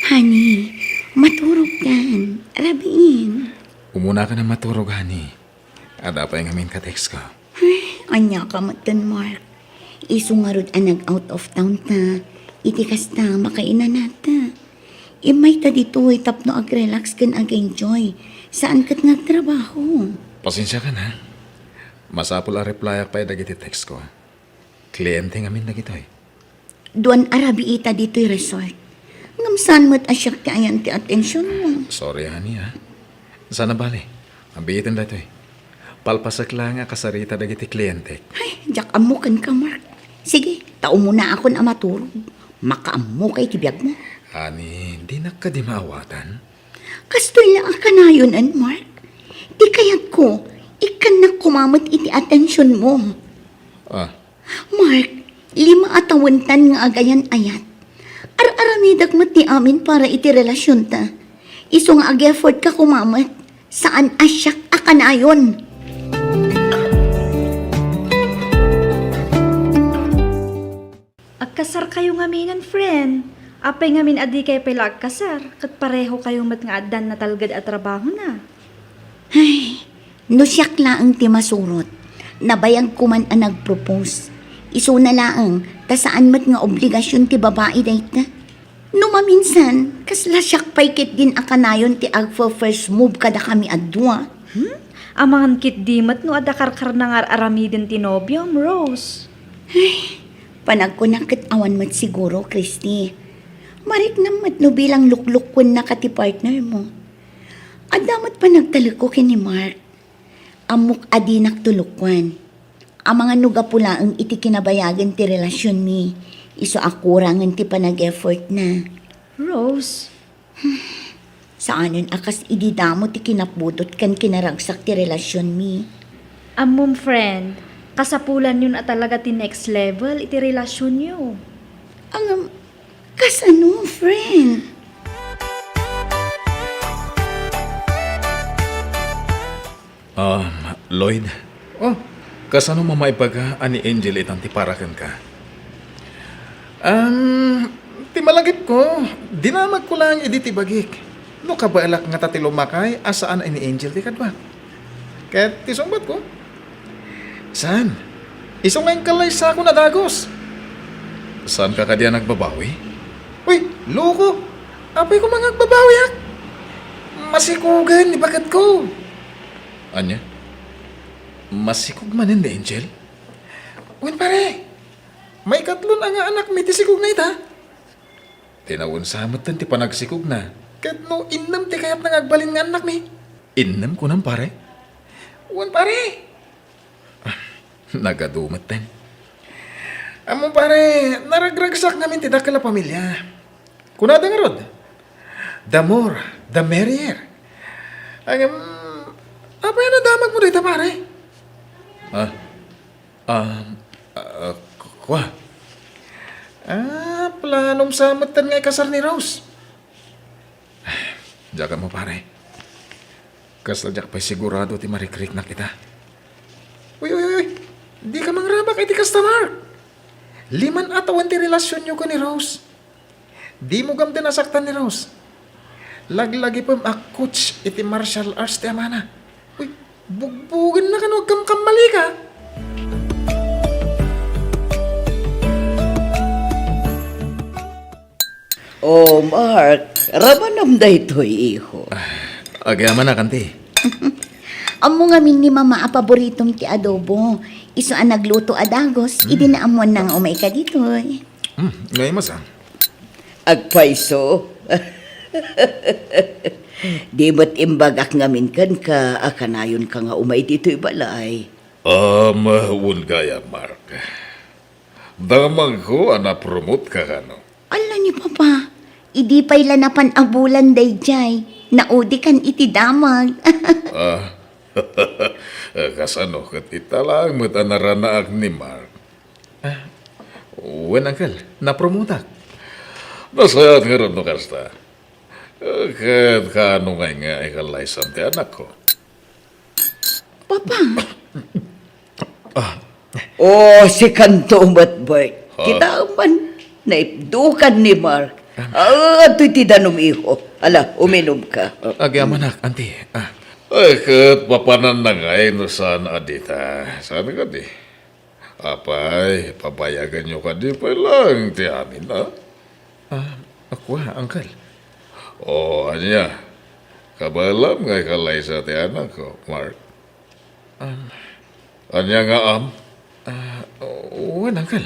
Honey, maturog kan. Rabiin. Umuna ka na maturog, honey. Adda pay ngamin ka-text ko. Ay, ania ka metten, Mark? Isu ngarud a nag-out of town ta. Iti kasta, makainanata. Immay ta ditoy tapno ag-relax ken ag-enjoy. Saan ket nga agtrabaho. Pasensia ka na. Masapul a replyak pay dagiti text ko. Kliyente ngamin dagitoy. Duan a rabii ita ditoy resort. Ngem saan met a siak ti ayan ti atensionmo. Sorry, honey, ha. Sana bale. Abiiten daytoy. Palpasek la nga kasarita dagiti klientek. Ay, diak ammo kenka, Mark. Sige, ta umunaakon a maturog. Makaammoka iti biagmo. Honey, dinak kadi maawatan. Kastoy la a kanayon, Mark. Ti kayatko, ikkannak koma met iti atensionmo. Ah, Mark, lima a tawentan nga agayan-ayat. Ar-aramidek met ti amin para iti relasionta. Isu nga ag-effort ka koma met, saan a siak a kanayon. Agkasarkayo ngaminen, friend. Apay ngamin a dikay pay la agkasar, ket parehokayo met nga addan natalged a trabahona. Ay, no siak laeng ti masurot, nabayagko man a nagpropose. Isuna laeng, ta saan met nga obligasion ti babai dayta. No maminsan, kasla siak pay ketdin a kanayon ti agfa-first move kadakami a dua. Hmm? Amangan ketdi met no adda karkarna nga ar-aramiden ti nobiom, Rose. Ay, panagkunak ket awan met siguro, Christy. Mariknam met no bilang luklukkuennaka ti partnermo. Adda met panagtalekko ken ni Mark. Ammok a dinak tulukoan. Amangan no gapu laeng iti kinabayagen ti relasionmi, isu a kurangen ti panag-effort na. Rose? Saanen a kas idi damo ti kinapudot ken kinaragsak ti relasionmi. Ammom, friend, kasapulanyon a talaga ti next level iti relasionyo. Ngem, kasano, friend? Um, Lloyd? Oh? Kasano mamaibaga a ni Angel itan ti para kenka? Um, ti malagipko, dinamagko laeng idi ti bagik. No kabaelak ngata ti lumakay a saan a ni Angel ti kaduak. Ket ti sungbatko, saan? Isu nga inkallaysakon a dagus. Saanka kadi a nagbabawi? Uy, loko! Apay koma nga agbabawiak? Masikogen ni baketko. Ania? Masikog manen ni Angel? Wen, pare, maikatlon a nga anakmi ti sikogna ita. Tinawensa metten ti panagsikogna. Ket no innem ti kayatna nga agbalin nga annakmi. Innem kunam, pare? Wen, pare. Ah, nagadu metten. Ammom, pare, naragragsak ngamin ti dakkel a pamilia. Kunada ngarud, "The more, the merrier." Ngem, apay a nadamagmo dayta, pare? Ah, um, ah, ku-, kua? Ah, planom sa metten nga ikasar ni Rose. Diak ammo, pare. Kasla diak pay sigurado ti marikriknak ita. Uy, uy, uy! Dika mangrabak iti kasta, Mark! Liman a tawen ti relasionyo ken ni Rose. Dimo gamden a saktan ni Rose. Laglagipem a coach iti martial arts ti amana. Uy, bugbugennaka no agkamkammalika. Oh, Mark, ramanam daytoy, iho. Ah, agyamanak, anti. Ammo ngamin ni Mama a paboritom ti adobo. Isu a nagluto a dagus, idi naammoanna nga umayka ditoy. Hmm, ngay masa. Agpayso. Di met imbagak ngamin kenka a kanayonka nga umay ditoy balay. Um, wen gayam, Mark. Damagko a napromote ka kano? Ala ni Papa, idi pay la napan a bulan daydiay, naudikan iti damag. Ah, kasano ket ita laeng met a naranaak ni Mark? Ah, wen, Uncle, napromotak. Nasayaat ngarud no kasta. Ket kaano ngay nga ikallaysam ti anakko? Papa. Ah. Oh, sikanto met, Bert. Ha? Kita man, naipdukan ni Mark. Ah, adtoy ti danum, iho. Ala, uminumka. Agyamanak, anti. Ah. Ay, ket papananna ngay no saan a dita. Saan kadi? Apay, pabayaganyo kadi pay laeng ti amin, a? Ah, kua, Uncle. O, ania? Kabaelam nga ikallaysa ti anakko, Mark? Um, Ania nga am? Ah, wen, Uncle.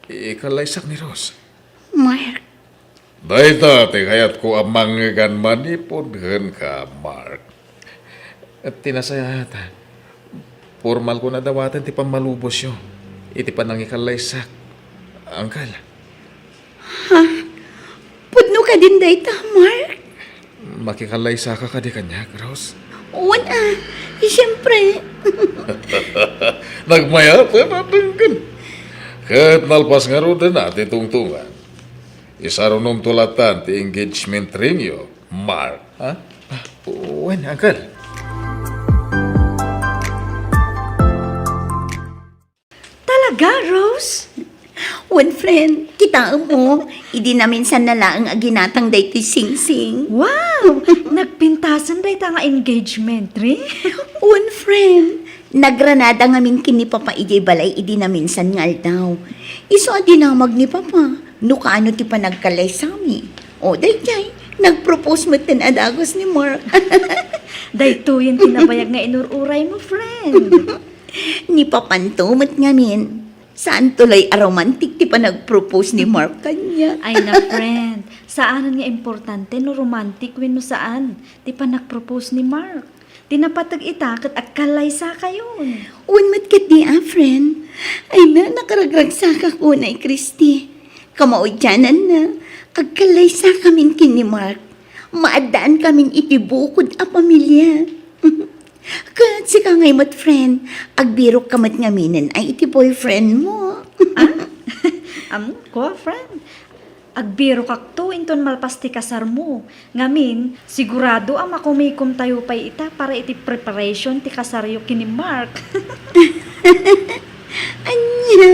Ikallaysak ni Rose. Mark. Dayta ti kayatko a mangngegan manipud kenka, Mark. Ti nasayaat, pormalkon a dawaten ti pammalubosyo iti panangikallaysakko, Uncle. Ha? Pudno kadin dayta, Mark? Makikallaysaka kadi kaniak, Rose? Wen a, siyempre. Nagmayat a nadenggen. Ket nalpas ngaruden a ti tungtungan. Isarunomto latan ti engagement ringyo, Mark. Ha? Wen, Uncle. Talaga, Rose? Wen, friend, kitaem mo, idi naminsan na laeng a ginatang daytoy singsing. Wow! Nagpintasen dayta nga engagement ring? Wen, friend, nagranada ngamin ken ni Papa idiay balay idi naminsan nga aldaw. Isu a dinamag ni Papa no kaano ti panagkallaysami. O, daydiay, nagpropose metten a dagus ni Mark. Daytoyen ti nabayag nga inur-uraymo, friend. Ni Papanto met ngamin, saanto lay a romantic ti panagpropose ni Mark kaniak. Ay na, friend, saanen nga importante no romantic wenno saan ti panagpropose ni Mark. Ti napateg ita ket agkallaysakayon. Wen met ketdi a, friend. Ay na, nakaragragsakak unay, Christy. Kamaudiananna, agkallaysakamin ken ni Mark. Maaddaankamin iti bukod a pamilia. Ket sika ngay met, friend, agbirokka met ngaminen ay iti boyfriendmo. Ah? Am, kua, friend? Agbirokakto inton malpas ti kasarmo. Ngamin, sigurado a makumikomtayo pay ita para iti preparation ti kasaryo ken ni Mark. Ania?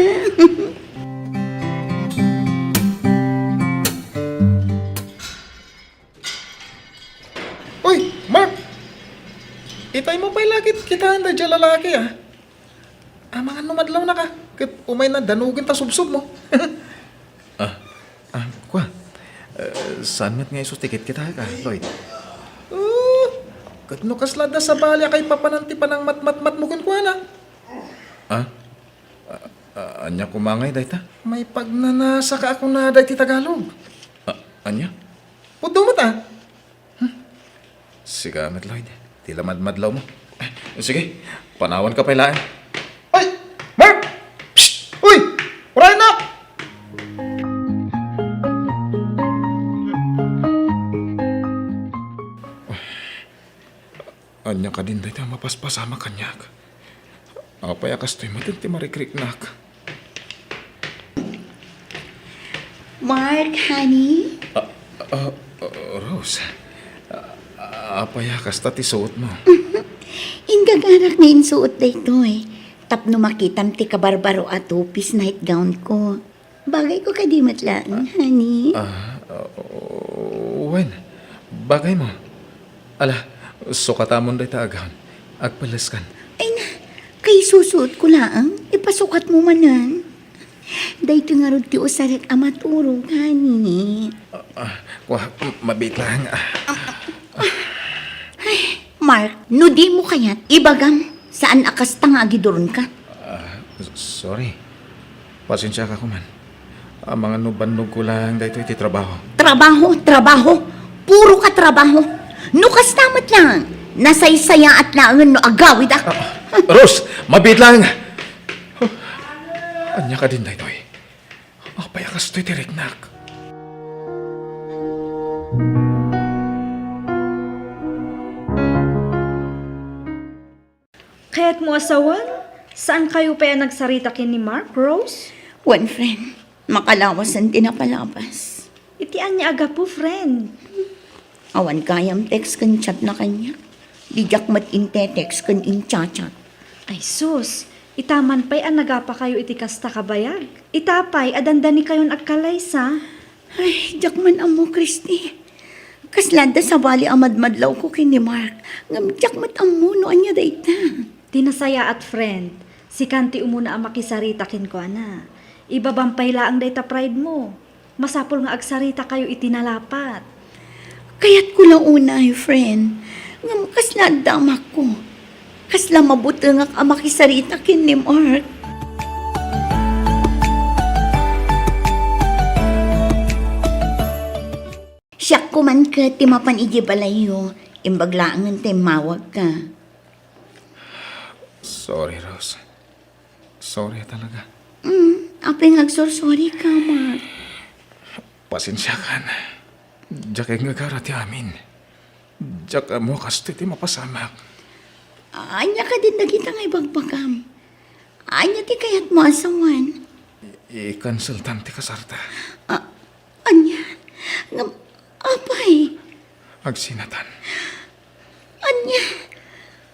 Uy, Mark! Itaymo pay la ket kitaen daydiay a lalaki, a. Amangan no madlawnaka, ket umayna danugen ta subsobmo. Ah, ah, kua. Eh, saan met nga isu ti kitkitaek, Lloyd? Oh, ket no kasla adda sabali a kaipapanan ti panangmatmatmatmo kenkuana. Ah? Ah, ah, ania koma ngay dayta? Maipagnanasaka a kunada iti Tagalog. Ah, ania? Pudno met, a. Hmm. Sika met, Lloyd, ti lamadmadlawmo. Eh, sige, panawanka pay laeng. Ay! Mark! Psst! Uy! Uray, anak! Ania kadin dayta a mapaspasamak kaniak? Apay a kastoy met ti marikriknak? Mark, honey? Ah, ah, ah, Rose, ah, apay a kasta ti suotmo? Ingagarak nga insuot daytoy tapno makitam ti kabarbaro a two-piece nightgown ko. Bagayko kadi met laeng, honey? Ah, ah, wen, bagaymo. Ala, sukatamon dayta a gown. Agpeleskan. Ay na, kaisusuotko laeng, ipasukatmo manen. Daytoy ngarud ti usarek a maturog, honey. Ah, ah, kua, mabiit laeng, ah. Ay, Mark, no dimo kayat, ibagam, saan a kasta nga agiduronka? Ah, s-, sorry. Pasensiaka koman. Amangan no bannogko laeng daytoy ti trabaho. Trabaho, trabaho. Puro ka trabaho. No kasta met laeng, nasaysayaat laengen no agawidak. Ah, Rose, mabiit laeng. Ania kadin daytoy? Apay a kastoy ti riknak? Kayatmo a sawen? Saankayo pay a nagsarita ken ni Mark, Rose? Wen, friend. Makalawasen ti napalabas. Iti ania a gapu, friend? Awan gayam text ken chatna kaniak. Diak met inte-text ken incha-chat. Ay sus, ita man pay a nagapakayo iti kasta kabayag. Ita pay a dandanikayon agkalaysa. Ay, diak man ammo, Christy. Kasla adda sabali a madmadlawko ken ni Mark, ngem diak met ammo no ania dayta. Ti nasayaat, friend, sikan ti umuna a makisarita kenkuana. Ibabam pay laeng dayta pride mo. Masapul nga agsaritakayo iti nalapat. Kayatko la unay, friend, ngem kasla adda amakko. Kasla mabutengak a makisarita ken ni Mark. Siak koman ket ti mapan idiay balayyo, imbag laengen ta immawagka. Sorry, Rose. Sorry talaga. Mm, apay nga agsorsorry ka, Mark? Pasensiakan. Diak ingagara ti amin. Diak ammo kastoy ti mapasamak. Ania kadin dagita nga ibagbagam? Ania ti kayatmo a sawen? I-, i-canceltam ti kasarta. Ah, ania? Ngem, apay? Agsinatan. Ania?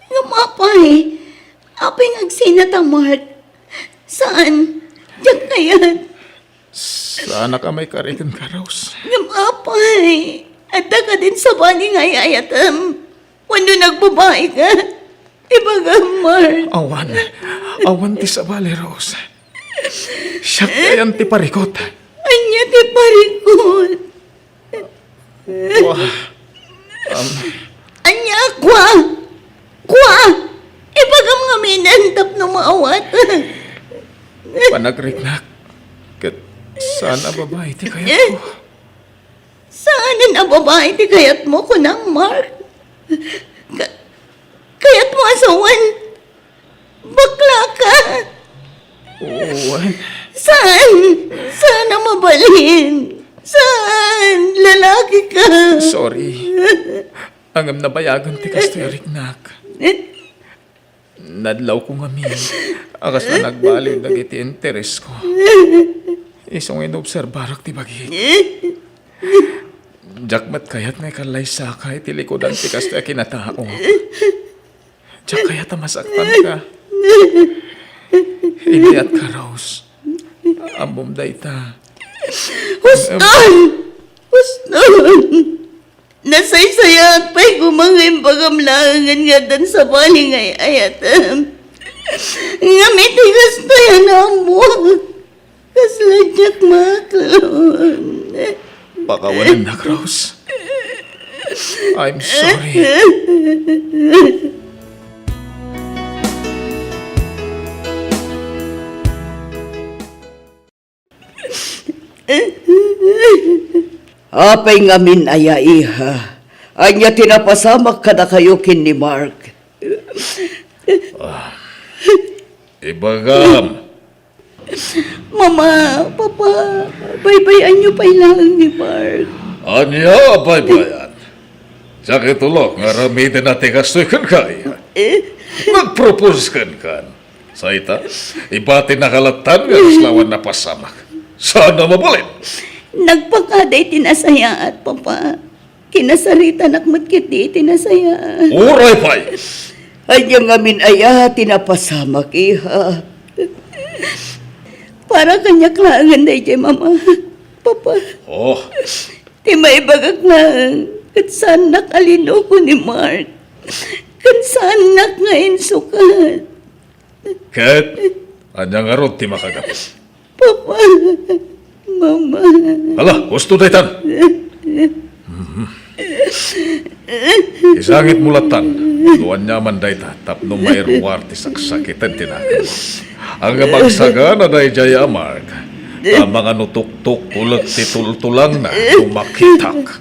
Ngem apay? Apay nga agsinata, Mark? Saan? Diak kayat. Saanak a maikari kenka, Rose. Ngem apay, adda kadin sabali nga ay-ayatem? Wenno nagbabaika? Ibagam, Mark. Awan. Awan ti sabali, Rose. Siak ti ayan ti parikut. Ania ti parikut? Kua. Am. Ania, kua? Kua? Ibagam ngamin tapno maawat. Panagriknak. Ket saan a babai ti kayatko. Saanen a babai ti kayatmo, kunam, Mark? Ka-, Asawan, bakla ka. Wen. Saan? Saan a mabalin? Saan? Lalaki ka. Sorry. Ngem nabayagen ti kastoy a riknak. Nadlawko ngamin a kasla nagbaliw dagiti interesko. Isu nga inobserbarak ti bagik. Diak met kayat nga ikallaysaka iti likudan ti kastoy a kinatao. Diak kayat a masaktanka. Iliatka, Rose. Ammom dayta. Huston! Huston! Nasaysayaat pay koma nga imbagam laengen nga addan sabali nga ay-ayatem. Ngem iti kastoy a naammoak, kasla diak maaklon. Pakawanennak, Rose. I'm sorry. Apay ngamin aya, iha? Ania ti napasamak kadakayo ken ni Mark? Ibagam. Mama, Papa, baybay-anyo pay laeng ni Mark. Ania a baybay-an? Diak itulok nga aramidena ti kastoy kenka, iha. Eh? Nagpropose kenka. Sa ita, ibatinaka lattan nga kasla awan napasamak. Saan a mabalin? Nagpakada iti nasayaat, Papa. Kinasaritanak met ketdi iti nasayaat. Uray pay! Ania ngamin aya ti napasamak, iha? Para kaniak laengen daydiay, Mama. Papa. Oh. Ti maibagak laeng, ket saannak a linuko ni Mark. Ken saannak nga insukat. Ket ania ngarud ti makagapu? Papa, Mama. Ala, husto daytan. Mhm. Isangitmo lattan no aniaman dayta tapno mairuar ti saksakiten ti nakemmo. Ngem agsagana daydiay a Mark, ta mangano tuktok ulit ti tultulangna no makitak.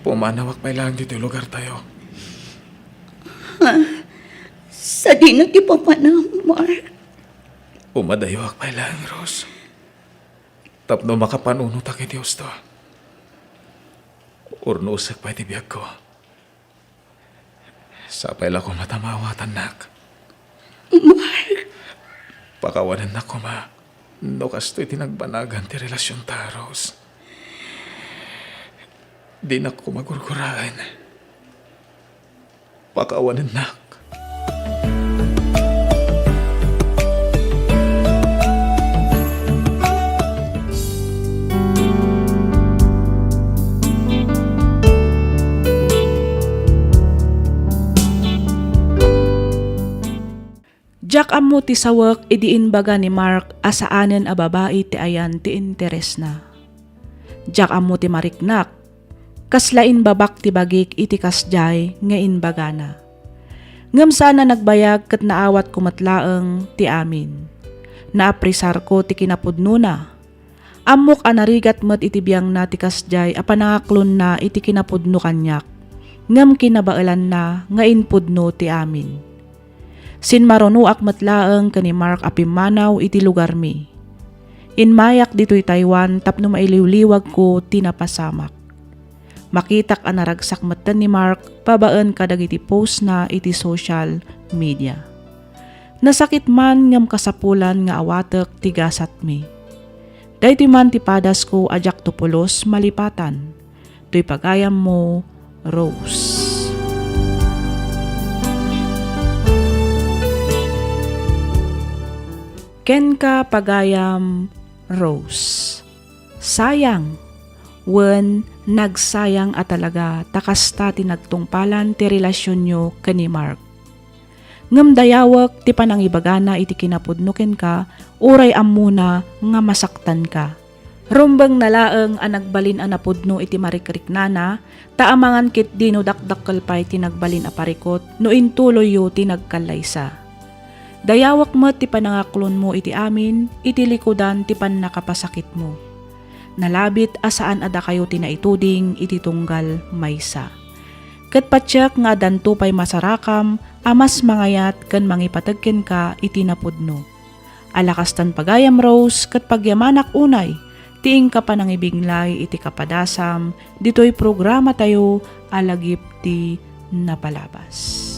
Pumanawak pay laeng ditoy lugartayo. Ha? Sadino ti papanam, Mark? Umadayuak pay laeng, Rose. Tapno makapanunotak iti husto. Urnosek pay ti biagko. Sapay la koma ta maawatannak. Mark! Pakawanennak koma no kastoy ti nagbanagan ti relasionta, Rose. Dinak koma gurguraen. Pakawanennak. Diak ammo ti sawek idi imbaga ni Mark a saanen a babai ti ayan ti interesna. Diak ammo ti mariknak. Kasla imbabak ti bagik iti kasdiay nga imbagana. Ngem saan a nagbayag ket naawatko met laeng ti amin. Naapresarko ti kinapudnona. Ammok a narigat met iti biangna ti kasdiay a panangaklonna iti kinapudno kaniak, ngem kinabaelanna nga impudno ti amin. Sinmarunoak met laeng ken ni Mark a pimmanaw iti lugarmi. Immayak ditoy Taiwan tapno mailiwliwagko ti napasamak. Makitak a naragsak metten ni Mark babaen kadagiti postna iti social media. Nasakit man ngem kasapulan nga awatek ti gasatmi. Daytoy man ti padasko a diakto pulos malipatan. Toy pagayammo, Rose. Kenka, pagayam, Rose. Sayang, wen nagsayang a talaga ta kasta ti nagtungpalan ti relasionyo ken ni Mark. Ngem dayawek ti panangibagana iti kinapudno kenka, uray ammona nga masaktanka. Rumbengna laeng a nagbalin a napudno iti marikriknana, ta amangan ketdi no dakdakkel pay ti nagbalin a parikut no intuloyyo ti nagkallaysa. Dayawek met ti panangaklonmo iti amin iti likudan ti pannakapasakitmo. Nalabit a saan a dakayo ti naituding iti tunggal maysa. Ket patiek nga addanto pay masarakam a mas mangayat ken mangipateg kenka iti napudno. Ala kastan pagayam, Rose, ket pagyamanak unay ti inka panangibinglay iti kapadasam ditoy programatayo a Lagip ti Napalabas.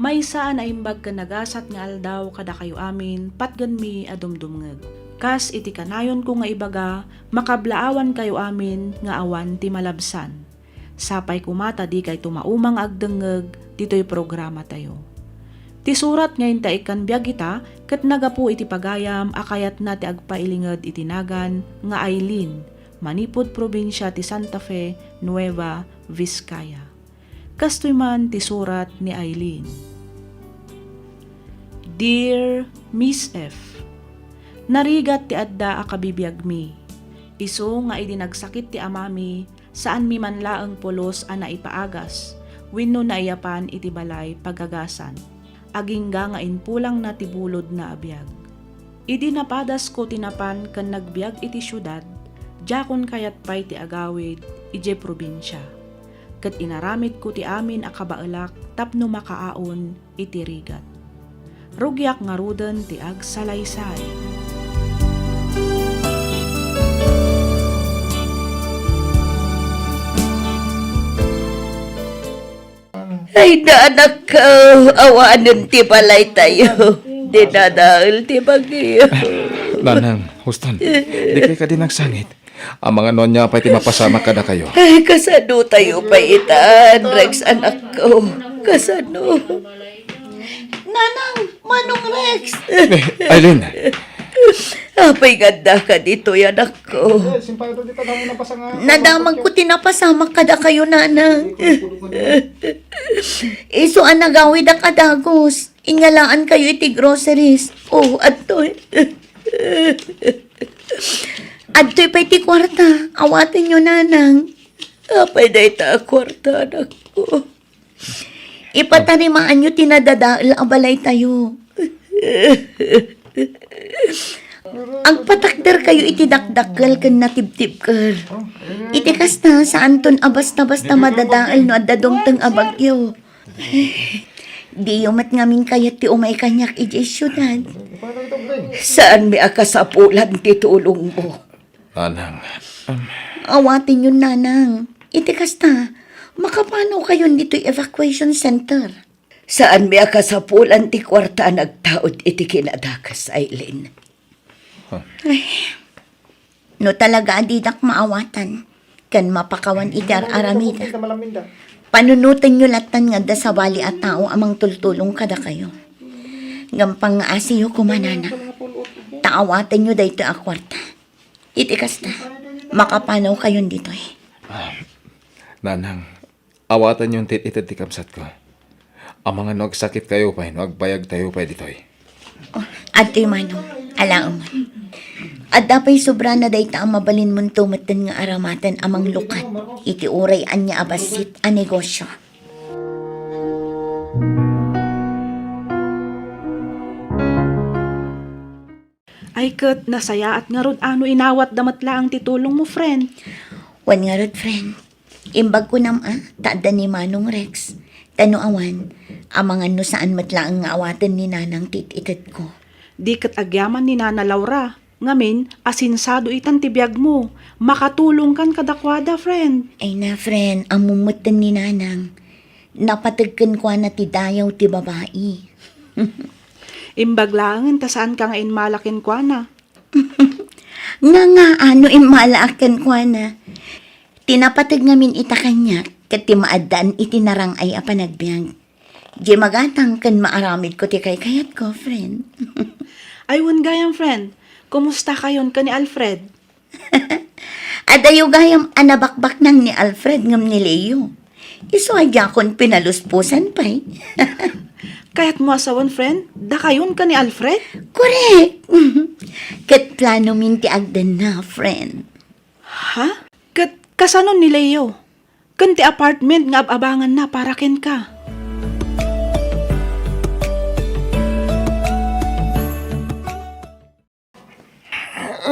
Maysa a naimbag ken nagasat nga aldaw kadakayo amin, patgenmi a dumdumngeg. Kas iti kanayonko nga ibaga, makablaawankayo amin nga awan ti malabsan. Sapay koma ta dikayto mauma nga agdengngeg ditoy programatayo. Ti surat nga inta ikkan biag ita ket nagapu iti pagayam a kayatna ti agpailinged iti nagan nga Aileen, manipud probinsia ti Santa Fe, Nueva Vizcaya. Kastoy man ti surat ni Aileen. Dear Miss F, narigat ti adda a kabibiagmi. Isu nga idi nagsakit ti amami, saanmi man laeng pulos a naipaagas wenno naiyapan iti balay pagagasan, agingga nga impulangna ti bulodna a biag. Idi napadasko ti napan ken nagbiag iti siudad, diakon kayat pay ti agawid idiay probinsia, ket inaramidko ti amin a kabaelak tapno makaaon iti rigat. Rugiak ngaruden ti agsalaysay. Ay, anakko, awanen ti balaytayo. Dinadael ti bagyo. Nanang, huston. Dikay kadi nagsangit. Amangan no ania pay ti mapasamak kadakayo. Ay, kasano tayo pay itan, Rex, anakko? Kasano? Nanang, Manong Rex! Eh, Aileen! Apay nga addaka ditoy, anakko? Nadamagko ti napasamak kadakayo, Nanang. Isu a nagawidak a dagus, inyalaankayo iti groceries. Oh, adtoy. Adtoy pay ti kuarta. Awatenyo, Nanang. Apay dayta a kuarta, anakko? Ipatarimaanyo ti nadadael a balaytayo. Agpatakderkayo iti dakdakkel ken natibtibker. Iti kasta, saanton a basta-basta madadael no adda dumteng a bagyo. Diyo met ngamin kayat ti umay kaniak idiay siudad. Saanmi a kasapulan ti tulongmo. Nanang, um. Awatenyon, Nanang. Iti kasta, makapanawkayon ditoy evacuation center. Saanmi a kasapulan ti kuarta a nagtaud iti kinadakes, Aileen. Huh. Ay, no talaga a didak maawatan ken mapakawan iti ar-aramidek, panunotenyo lattan nga adda sabali a tao a mangtultulong kadakayo. Ngem pangngaasiyo koma, Nanang, ta awatenyo daytoy a kuarta. Iti kasta, makapanawkayon ditoy. Ah, Nanang, awatenyon ti it-ited ti kabsatko. Amangan no agsakitkayo pay no agbayagtayo pay ditoy. Oh, adtoy, Manong, alaem. Adda pay sobrana dayta a mabalinmonto metten nga aramaten a manglukat iti uray ania a bassit a negosyo. Ay ket, nasayaat ngarud a no inawatda met laeng ti tulongmo, friend. Wen ngarud, friend. Imbag kunam a, ta adda ni Manong Rex. Ta no awan, amangan no saan met laeng nga awaten ni Nanang ti it-itedko. Di ket agyaman ni Nana Laura. Ngamin, asinsado itan ti biagmo. Makatulongkan kadakuada, friend. Ay na, friend, ammom metten ni Nanang. Napateg kenkuana ti dayaw ti babai. Imbag laengen ta saanka nga immala kenkuana. Nga nga, ano immalaak kenkuana? Ti napateg ngamin ita kaniak, ket ti maaddaan iti narang-ay a panagbiag. Di magatang ken maaramidko ti kaykayatko, friend. Ay, wen gayam, friend. Kumustakayon ken ni Alfred? Adayo gayam a nabakbaknang ni Alfred ngem ni Leo. Isu a diakon pinaluspusan pay. Kayatmo a sawen, friend? Dakayon ken ni Alfred? Korek! Ket planomin ti agdenna, friend. Ha? Kasano ni Leo? Ken ti apartment nga ab-abanganna para kenka?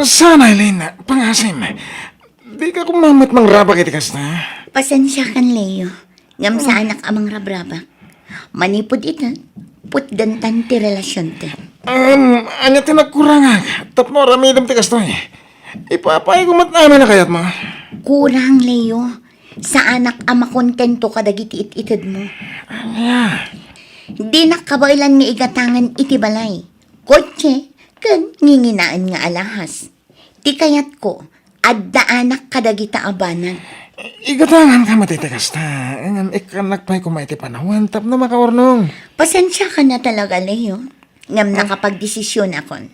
Sana, Eileen, pangasim. Dika koma met mangrabak iti kasta. Pasensiakan, Leo. Ngem saanak a mangrabrabak. Manipud ita, putdantan ti relasionta. Um, ania ti nagkurangak? Tapno aramidem ti kastoy. Ipapayko met amin a kayatmo. Kurang, Leo. Saanak a makontento kadagiti it-itedmo. Ania? Dinak kabaelan nga igatangan iti balay, kotse, ken nginginaen nga alahas. Ti kayatko, addaanak kadagita a banag. Igatanganka met iti kasta, ngem ikkannak pay koma iti panawen tapno makaurnong. Pasensiakan a talaga, Leo. Ngem nakapagdesisionakon.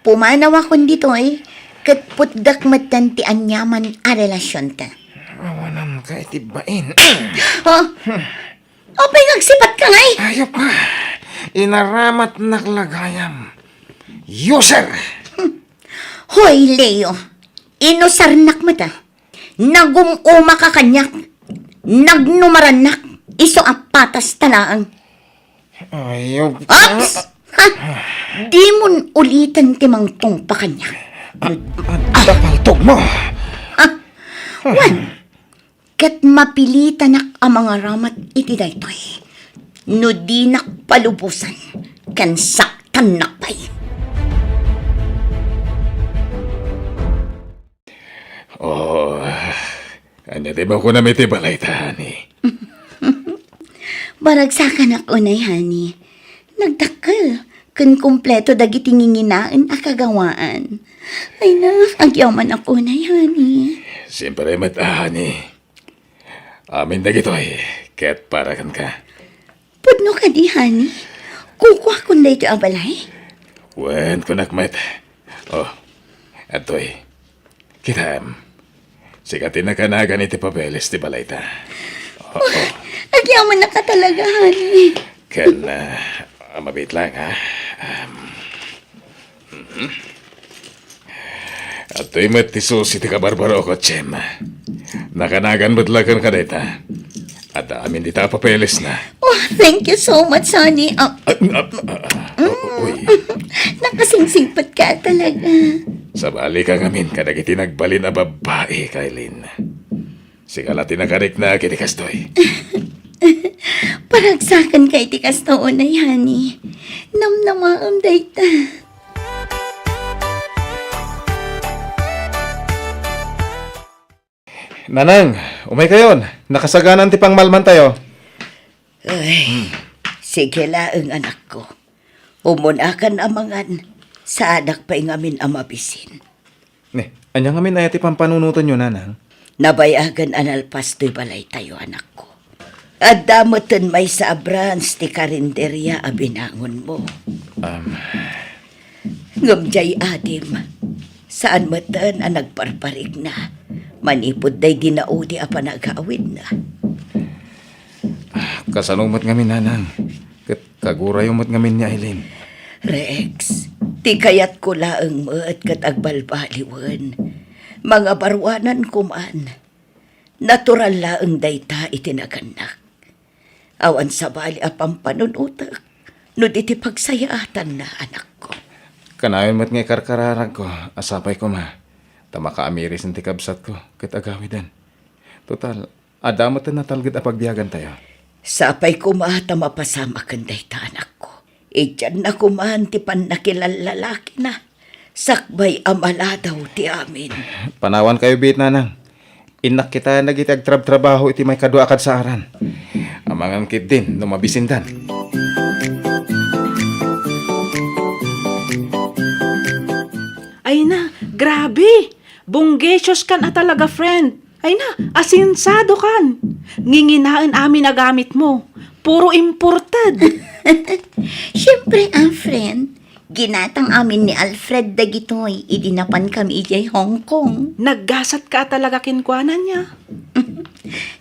Pumanawakon ditoy, ket putdak metten ti aniaman a relasionta. Awananka iti bain. Oh, apay nga agsipatka ngay? Ayop ka. Inaramatnak la gayam. User! Hoy, Leo. Inusarnak met a. Nagum-umaka kaniak. Nagnumarannak. Isu a patas ta laeng. Ayop ka. Ops! Ha? Dimon uliten ti mangtungpa kaniak. Ah, ah, paltogmo. Ah, wen, ket mapilitanak a mangaramat iti daytoy. No dinak palubosan, ken saktannak pay. Oh, ania ti makunam iti balayta, honey? Baragsakanak unay, honey. Nagdakkel ken kompleto dagiti nginginaen a kagawaan. Ay na, agyamanak unay, honey. Siempre met, honey. Amin dagitoy, ket para kenka. Pudno kadi, honey? Kukuakon daytoy a balay? Wen, kunak met. Oh, adtoy. Kitaem. Sika ti nakanagan iti papeles ti balayta. Oh, oh. Agyamanak a talaga, honey. Ken, ah, mabiit lang, ha? Um, mhm. Adtoy met ti susi ti kabarbarokot, Chem. Nakanagan met la kenka dayta. Adda amin dita a papelesna. Oh, thank you so much, honey. Ah, ah, ah, ah, ah, uy. Nakasingsingpet ka talaga. Sabali ka ngamin kadagiti nagbalin a babbai, Kailin. Sika la ti nakarikna iti kastoy. Paragsakan ka iti kasto unay, honey. Namnamaem dayta. Nanang, umay kayon. Nakasaganan ti pangmalmantayo. Ay, sige laeng, anakko. Umunakan a mangan. Saanak pay ngamin a mabisin. Ne, ania ngamin aya ti pampanunotenyo, Nanang? Nabayagan a nalpas toy balaytayo, anakko. Adda metten maysa a branch ti karinderia a binangonmo. Um. Ngem diay adim, saan metten a nagparparikna manipud daydi naudi a panagawidna. Kasano met ngamin, Nanang? Ket kagurayo met ngamin ni Aileen. Rex, ti kayatko laeng met ket agbalbaliwen. Mangabaruananko man. Natural laeng dayta iti nagannak. Awan sabali a pampanunotek no di ti pagsayaatanna, anakko. Kanayon met nga ikarkararagko a sapay koma ta makaamirisan ti kabsatko ket agawiden. Total, adda met natalged a pagbiagantayo. Sapay koma ta mapasamak ken dayta, anakko. Idianna koman ti pannakilallalakina sakbay a maladaw ti amin. Panawankayo biit, Nanang. Innak kitaen dagiti agtrabtrabaho iti maikadua a kadsaaran. Amangan ketdin no mabisindan. Ay na, grabe! Bunggesiyos kan a talaga, friend. Ay na, asensado kan. Nginginaen amin a gamitmo. Puro imported. Siyempre, ah, friend. Ginatang amin ni Alfred dagitoy idi napan kami idiay Hong Kong. Naggasat ka talaga kenkuana, nia.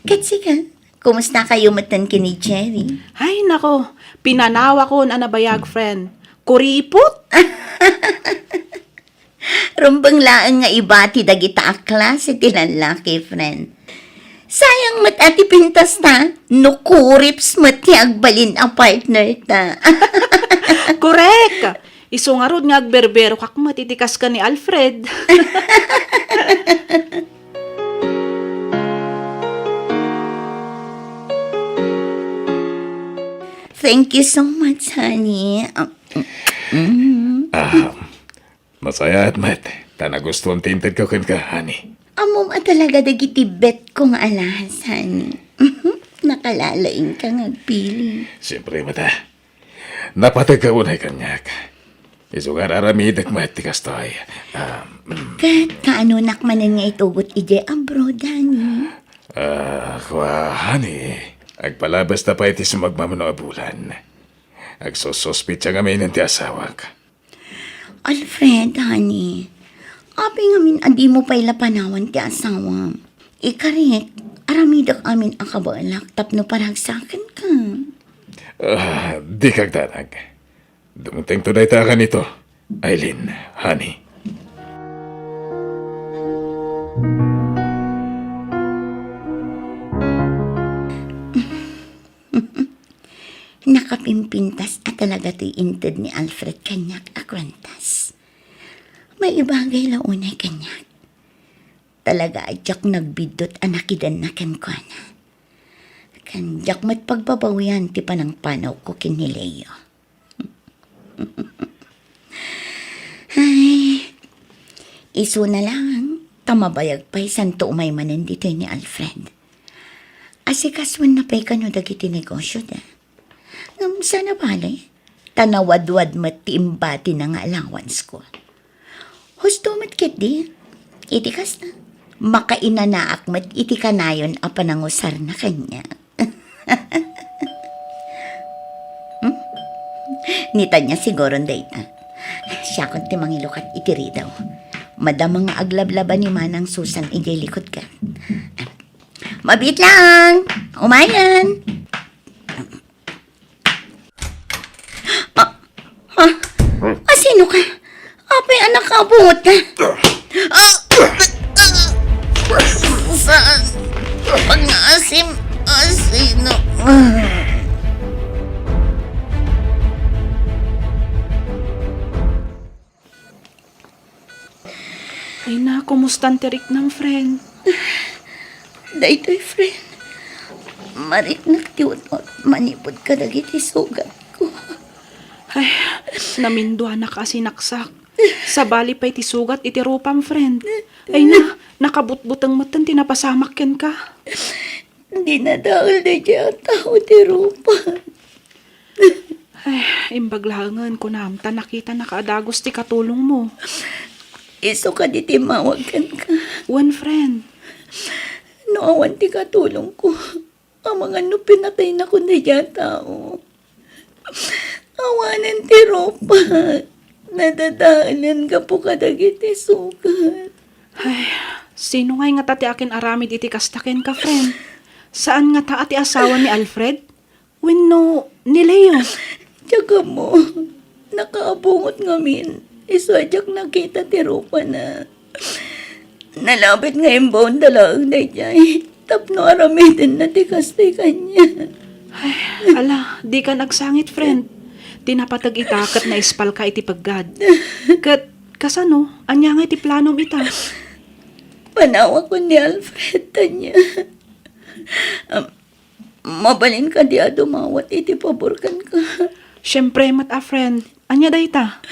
Ket sika, kumusta kayo metten ken ni Jerry? Ay, nako, pinanawakon a nabayag, friend. Kuripot! Rumbeng laeng nga ibati dagita a klase ti lallaki, friend. Sayang met a ti pintas ta, no kurips met ti agbalin a partner ta. Korek! Isu ngarud nga agberberokak met iti kas ken ni Alfred. Thank you so much, honey. Um, mm. Ah, masayaat met, ta nagustuam ti intedko kenka, honey. Ammom a talaga dagiti bet ko nga alahas, honey. Mhm. Nakalalaing ka nga agpili. Siyempre, mata. Napategka unay kaniak. Isu nga ar-aramidek met ti kastoy. Ah, mm. Ket kaanonak manen nga itugot idiay abroad, honey? Ah, kua, honey. Agpalabas ta pay ti sumagmamano a bulan. Agsususpitsa ngamin ti asawak. Alfred, honey, apay ngamin a dimo pay la panawan ti asawam? Ikarik, aramidek amin a kabaelak tapno paragsakenka. Ah, dika agdanag. Dumtengto dayta a kanito, Aileen, honey. Nakapimpintas a talaga toy inted ni Alfred kaniak a kuentas. Maibagay la unay kaniak. Talaga a diak nagbiddut a nakidanna kenkuana. Ken diak met pagbabawian ti panangpanawko ken ni Leo. Ay, isuna lang, ta mabayag pay santo umay manen ditoy ni Alfred. Asikasuenna pay kano dagiti negosio da. Ngem saan a bale, ta nawadwad met ti imbatina nga allowance ko. Husto met ketdi, iti kasta, makainanaak met iti kanayon a panangusarna kaniak. Hmm? Ni Tanya siguron dayta. Siakon ti mangilukat iti ridaw. Madama nga aglablaba ni Manang Susan idiay likod kat. Mabiit lang! Umayan! Ah, ah, ah, sino ka? Apay a nakaabungot ka? Ah, ah, saan? Pangasim, ah, sino? Ay na, kumustan ti riknam, friend? Daytoy, friend. Mariknak ti ut-ot manipud kadagiti sugatko. Ay, naminduanak a sinaksak. Sabali pay ti sugat iti rupam, friend. Ay na, nakabutbuteng metten ti napasamak kenka. Dinadael daydiay a tao ti rupa. Ay, imbag laengen, kunam, ta nakitanaka a dagus ti katulongmo. Isu kadi ti immawag kenka? Wen, friend. No awan ti katulongko, amangan no pinataynakon daydiay a tao. Awanen ti rupa. Nadadaelen gapu kadagiti sugat. Ay, sino ngay ngata ti akin-aramid iti kasta kenka, friend? Saan ngata a ti asawa ni Alfred? Wenno ni Leo? Diak ammo. Nakaabungot ngamin. Isu a diak nakita ti rupana. Nalabit nga imbaonda laeng daydiay tapno aramidenna ti kastoy kaniak. Ay, ala, dikan agsangit, friend. Ti napateg ita ket naispalka iti peggad. Ket kasano? Ania ngay ti planom ita? Panawakon ni Alfred, Tanya. Am, Mabalin kadi a dumawat iti pabor kenka? Siempre met a, friend. Ania dayta?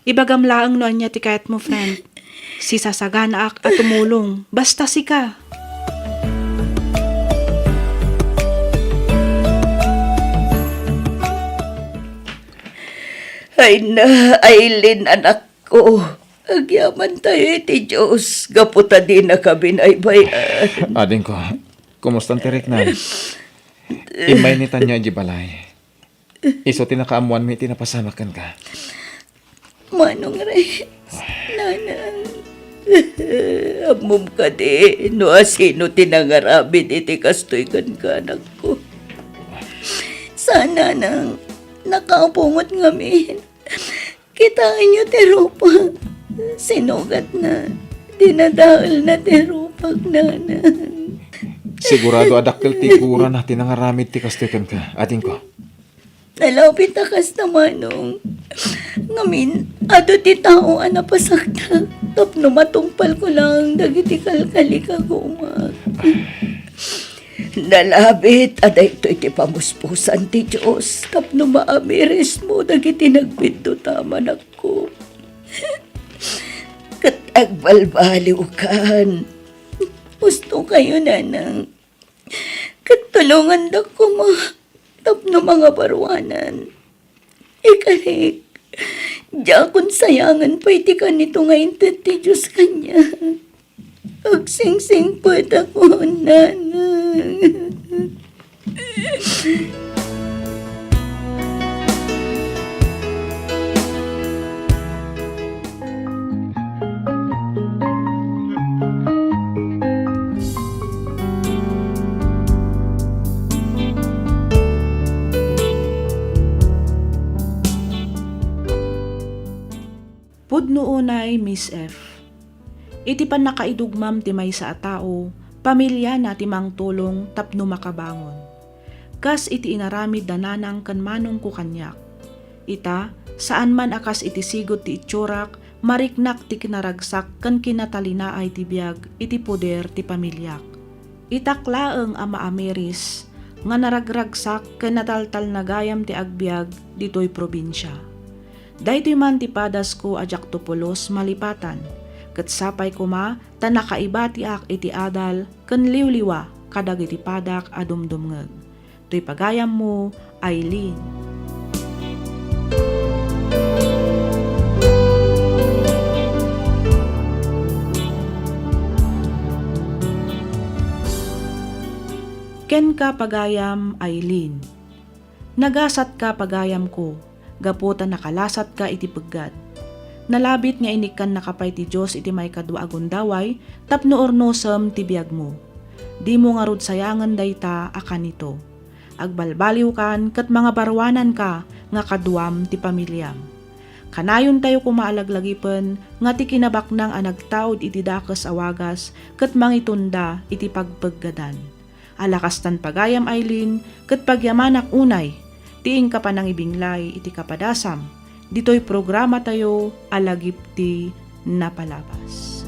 Ibagam laeng no ania ti kayatmo, friend. Sisasaganaak a tumulong. Basta sika. Ay na, Aileen, anak ko, agyamantayo iti Dios gapu ta dinaka binaybay-an. Adingko, kumustan ti riknam? Immay ni Tanya idiay balay. Isu ti nakaammoanmi iti napasamak kenka. Manong Rex, Nanang, ammom kadi no asino ti nangaramid iti kastoy kenka, anakko? Saan, Nanang, nakaabungot ngamin. Kitaenyo ti rupa. Sinugatna, dinadaelna ti rupak, Nanang. Sigurado a dakkel ti gurana ti nangaramid ti kastoy kenka, adingko. Nalabit a kasta, Manong. Ngamin, adu ti tao a napasaktak tapno matungpalko laeng dagiti kalkali a gumak. Nalabit a daytoy ti pamuspusan ti Dios tapno maamirismo dagiti nagbiddut a manakko. Ket agbalbaliwkan. Husto kayo, Nanang. Ket tulongandak koma tapno mangabaruanan. Ikarik, diakon sayangen pay ti kanito nga inted ti Dios kaniak. Agsingsingsingpetakon, Nanang. Pudno unay, Miss F. Iti pannakaidugmam ti maysa a tao, pamiliana ti mangtulong tapno makabangon. Kas iti inaramid da nanang ken manongko kaniak. Ita, saan man a kas iti sigud ti itsurak, mariknak ti kinaragsak ken kinatalinaay ti biag iti poder ti pamiliak. Itak laeng a maamiris nga naragragsak ken nataltalnagayam ti agbiag ditoy probinsia. Daytoy man ti padasko a diakto pulos malipatan, ket sapay koma ta nakaibatiak iti adal ken liwliwa kadagiti padak a dumdumngeg. Toy pagayammo, Aileen. Kenka, pagayam, Aileen. Nagasatka, pagayamko, gapu ta nakalasatka iti peggat. Nalabit nga inikkannaka pay ti Dios iti maikadua a gundaway tapno urnosem ti biagmo. Dimo ngarud sayangen dayta a kanito. Agbalbaliwkan ket mangabaruananka nga kaduam ti pamiliam. Kanayontayo koma a laglagipen nga ti kinabaknang a nagtaud iti dakes a wagas ket mangitunda iti pagpeggadan. Ala kastan, pagayam Aileen, ket pagyamanak unay ti inka panangibinglay iti kapadasam ditoy programatayo a Lagip ti Napalabas.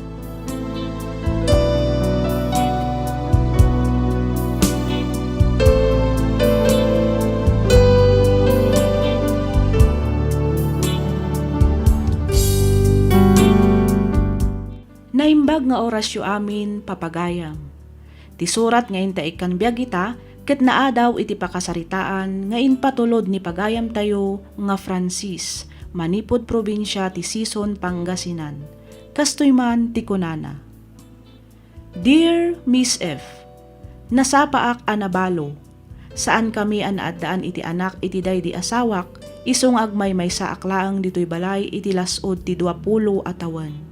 Naimbag nga orasyo amin, papagayam. Ti surat nga inta ikkan biag ita ket naadaw iti pakasaritaan nga impatulod ni pagayamtayo nga Francis manipud probinsia ti Sison, Pangasinan. Kastoy man ti kunana, Dear Miss F, nasapaak a nabalo. Saankami a naaddaan iti anak iti daydi asawak, isu nga agmaymaysaak laeng ditoy balay iti las-ud ti duapulo a tawen.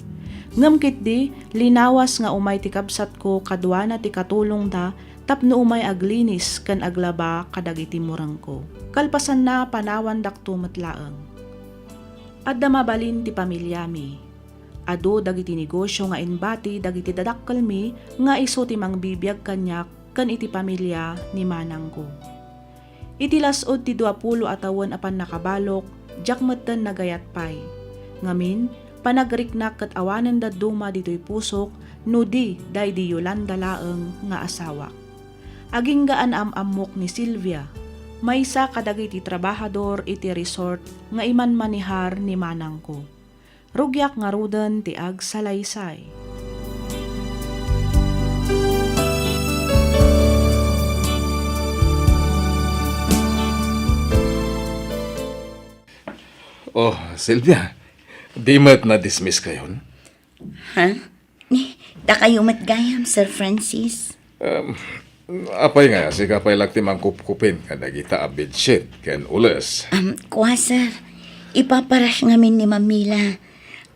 Ngem ketdi, linawas nga umay ti kabsatko kaduana ti katulongda tapno umay aglinis ken aglaba kadagiti murengko. Kalpasanna, panawandakto met laeng. Adda mabalin ti pamiliami. Adu dagiti negosio nga imbati dagiti dadakkelmi nga isu ti mangbibiag kaniak ken iti pamilia ni manangko. Iti las-ud ti duapulo a tawen a pannakabalok, diak metten nagayat pay. Ngamin, panagriknak ket awanen dadduma ditoy pusok no di daydi Yolanda laeng nga asawak. Agingga a naam-ammok ni Silvia, maysa kadagiti trabahador iti resort nga imanmanehar ni manangko. Rugiak ngaruden ti agsalaysay. Oh, Silvia, di met na-dismiss kayon? Ha? Ni, dakayo met gayam, Sir Francis. Um, apay nga, sika pay laeng ti mangkupkupin kadagita a bedsheet ken ules. Um, kua, sir. Ipaparash ngamin ni Ma'am Mila.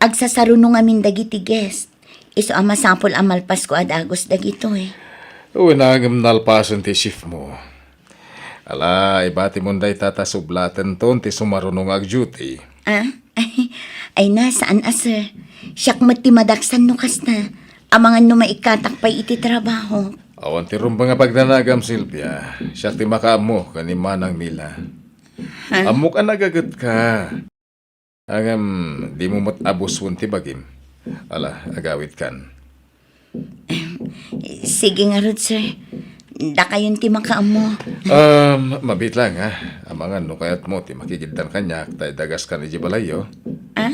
Agsasaruno ngamin dagiti guest. Isu a masapul a malpasko a dagus dagitoy. Uy, nangem nalpasen ti shift mo. Ala, ibatimon dayta ta sublatenton ti sumaruno nga agduty. Ah? Ay, ay na, saan a, sir? Siak met ti madaksan no kasta, amangan no maikkatak pay iti trabaho. Awan ti rumbeng a pagdanagam, Silvia. Siak ti makaammo ken ni Manang Mila. Ha? Ammok a nagagetka. Ngem, dimo met abusen ti bagim. Ala, agawidkan. Sige ngarud, sir. Dakayon ti makaammo. Um, mabiit lang, ha? Amangan no kayatmo ti makigiddan kaniak ta idagaskan idiay balayyo. Ah?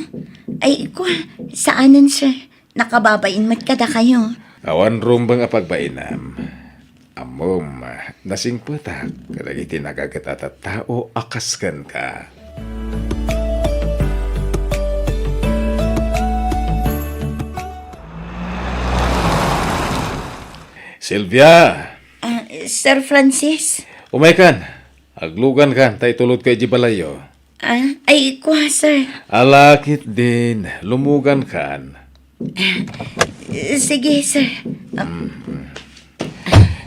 Ay, kua, saanen, sir. Nakababain met kadakayo. Awan rumbeng a pagbainam. Ammom, nasingpetak kadagiti nagaget a tattao a kas kenka. Silvia! Ah, Sir Francis? Umaykan. Aglugankan, ta itulodka idiay balayyo. Ah, ay, kua, sir. Ala, ketdin, lumugankan. Ah, sige, sir. Ah,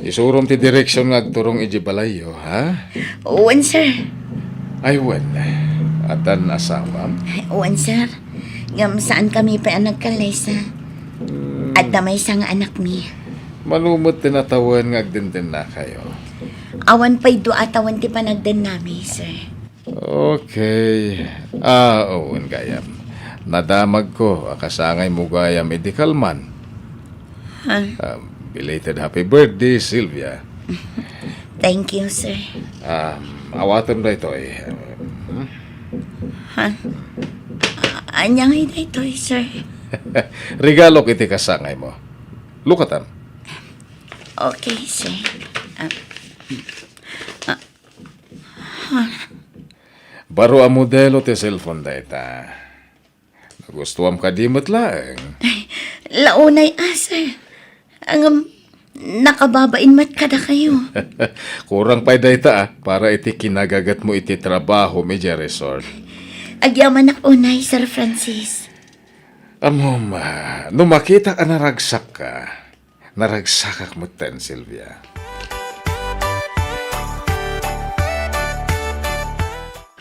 isurom ti direksion nga agturong idiay balayyo, ha? Wen, sir. Ay, wen. Addan asawam? Wen, sir. Ngem saankami pay a nagkallaysa. Hmm. Adda maysa nga anakmi. Mano met ti natawen nga agdendennakayo? Awan pay dua a tawen ti panagdennami, sir. Okay. Ah, wen gayam. Nadamagko a kasangaymo gayam idi kalman. Ha? Ah, belated happy birthday, Silvia. Thank you, sir. Ah, awatem daytoy. Hmm? Ha? Ania ngay daytoy, sir? Regalok iti kasangaymo. Lukatam. Okay, sir. Ah, ah, Baro a modelo ti cellphone dayta. Nagustuam kadi met laeng. Ay, la unay a, sir. Ngem, nakababain met kadakayo. Kurang pay dayta, ah, para iti kinagagetmo iti trabahom idiay resort. Agyamanak unay, Sir Francis. Ammom, ah, no makitak a naragsakka, naragsakak metten, Silvia.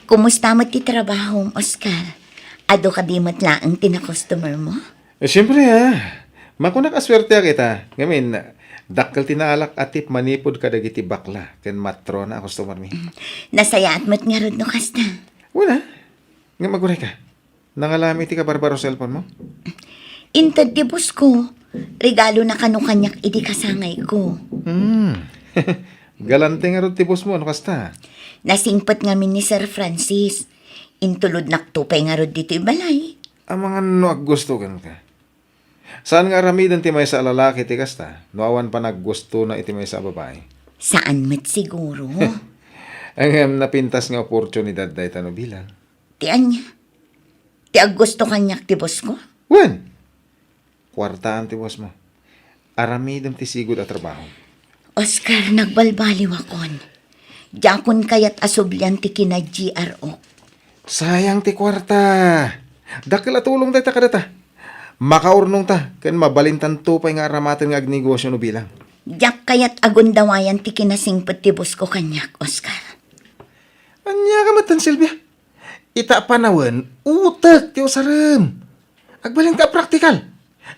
Kumusta met ti trabahom, Oscar? Adu kadi met laeng ti na-customer mo? Eh, siempre, ah. Makunak a suerteak ita. Ngamin, dakkel ti naalak a tip manipud kadagiti bakla ken matrona a customer mi. Mm. Nasayaat met ngarud no kasta. Wala. Ngem agurayka. Nangalami ti kabarbaro cellphone mo? Inted ti boss ko. Regalona kano kaniak idi kasangayko. Hmm. Galante ngarud ti boss mo, no kasta? Nasingpet ngamin ni Sir Francis. Intulodnakto pay ngarud ditoy balay. Amangan no aggusto kenka. Saan nga aramiden ti maysa a lalaki ti kasta, no awan panaggustona iti maysa a babai? Saan met siguro. Ngem napintas nga oportunidad dayta no bilang. Ti ania? Ti aggusto kaniak ti boss ko? Wen! Kuartaan ti boss mo. Aramidem ti sigud a trabaho. Oscar, nagbalbaliwakon. Diakon kayat a sublian ti kina G R O. Sayang ti kuarta. Dakkel a tulong dayta kadata. Makaurnongta ken mabalintanto pay nga aramaten nga agnegosio no bilang. Diak kayat a gundawayan ti kinasingpet ti boss ko kaniak, Oscar. Ania ka metten, Silvia? Ita a panawen, utek ti usarem. Agbalinka a praktikal.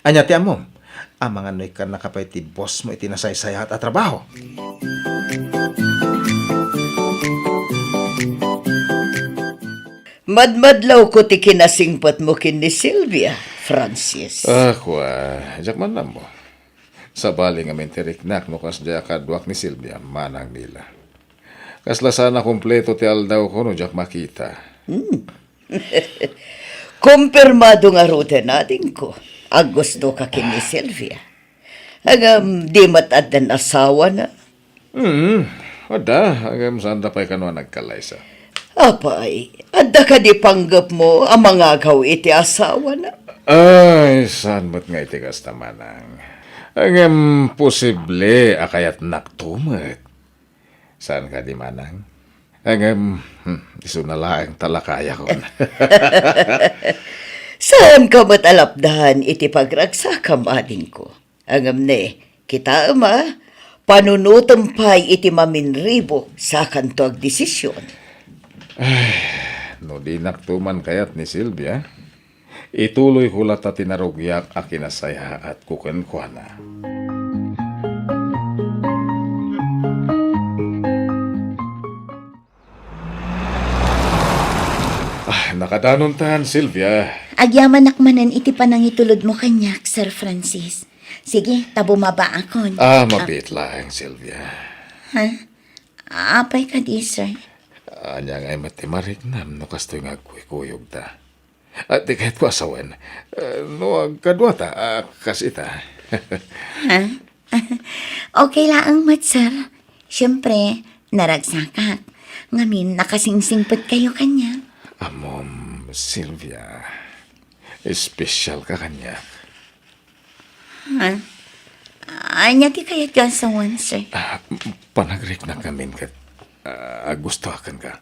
Ania ti ammom? Amangan no ikkannaka pay ti boss mo iti nasaysayaat a trabaho. Madmadlawko ti kinasingpet mo ken ni Silvia, Francis. Ah, kua, diak man ammo. Sabali ngamin ti riknak no kasdiay a kaduak ni Silvia, Manang Mila. Kasla saan a kompleto ti aldawko no diak makita. Hmm. Kompirmado ngaruden, adingko. Aggustoka ken ni Silvia. Ngem, di met addan asawana? Hmm, adda. Ngem, saanda pay kano a nagkallaysa? Apay, adda kadi panggepmo a mangagaw iti asawana? Ay, saan met nga iti kasta, manang. Ngem, posible a kayatnakto met. Saan kadi, manang? Ngem, hmm, isuna laeng talakayakon. Saanka met a lapdan iti pagragsakam, adingko. Ngem ne, kitaem a, panunotem pay iti maminribo, sakanto agdesision. Ay, no dinakto man kayat ni Silvia, Ituloyko latta ti narugiak a kinasayaatko kenkuana. Ah, nakadanontan, Sylvia. Agyamanak manen iti panangitulodmo kaniak, Sir Francis. Sige, ta bumabaakon. Ah, mabiit laeng, Sylvia. Ha? Apay kadi, sir? Ania ngay met ti mariknam no kastoy nga agkuykuyogta? Ah, ti kayatko a sawen, eh, no agkaduata, ah, kas ita. Ha? Okay laeng met, sir. Siyempre, naragsakak. Ngamin, nakasingsingpetkayo kaniak. Ammom, Sylvia, espesyal ka kaniak. Ha? Ania ti kayatyo a sawen, sir? Ah, panagriknak ngamin ket, ah, agustoak kenka.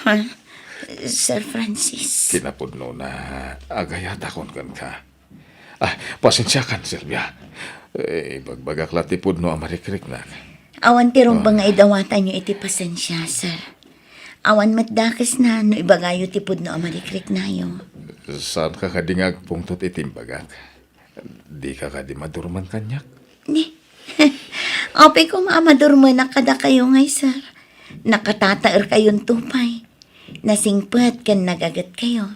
Ha? Sir Francis. Kinapudnona, agayatakon kenka. Ah, pasensiakan, Sylvia. Eh, ibagbagak la ti pudno a marikriknak. Awan ti rumbeng nga idawatanyo iti pasensia, sir. Awan met dakesna no ibagayo ti pudno a marikriknayo. Saanka kadi nga agpungtot iti imbagak? Dika kadi madurman kaniak? Ni, apay koma a madurmenak kadakayo ngay, sir. Nakatataerkayonto pay. Nasingpet ken nagagetkayo.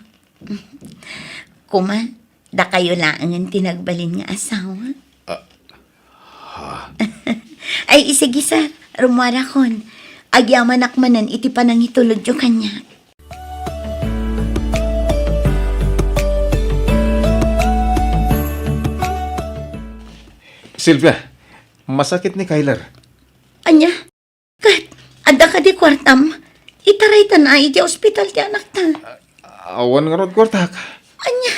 Koma, dakayo laengen ti nagbalin nga asawa. Ah, ha? Ay, sige, sir. Rummuarakon. Agyamanak manen iti panangitulodyo kaniak. Sylvia, masakit ni Kyler. Ania? Ket, adda kadi kuartam? Itaraytan a idiay ospital ti anakta. Awan ngarud kuartak. Ania?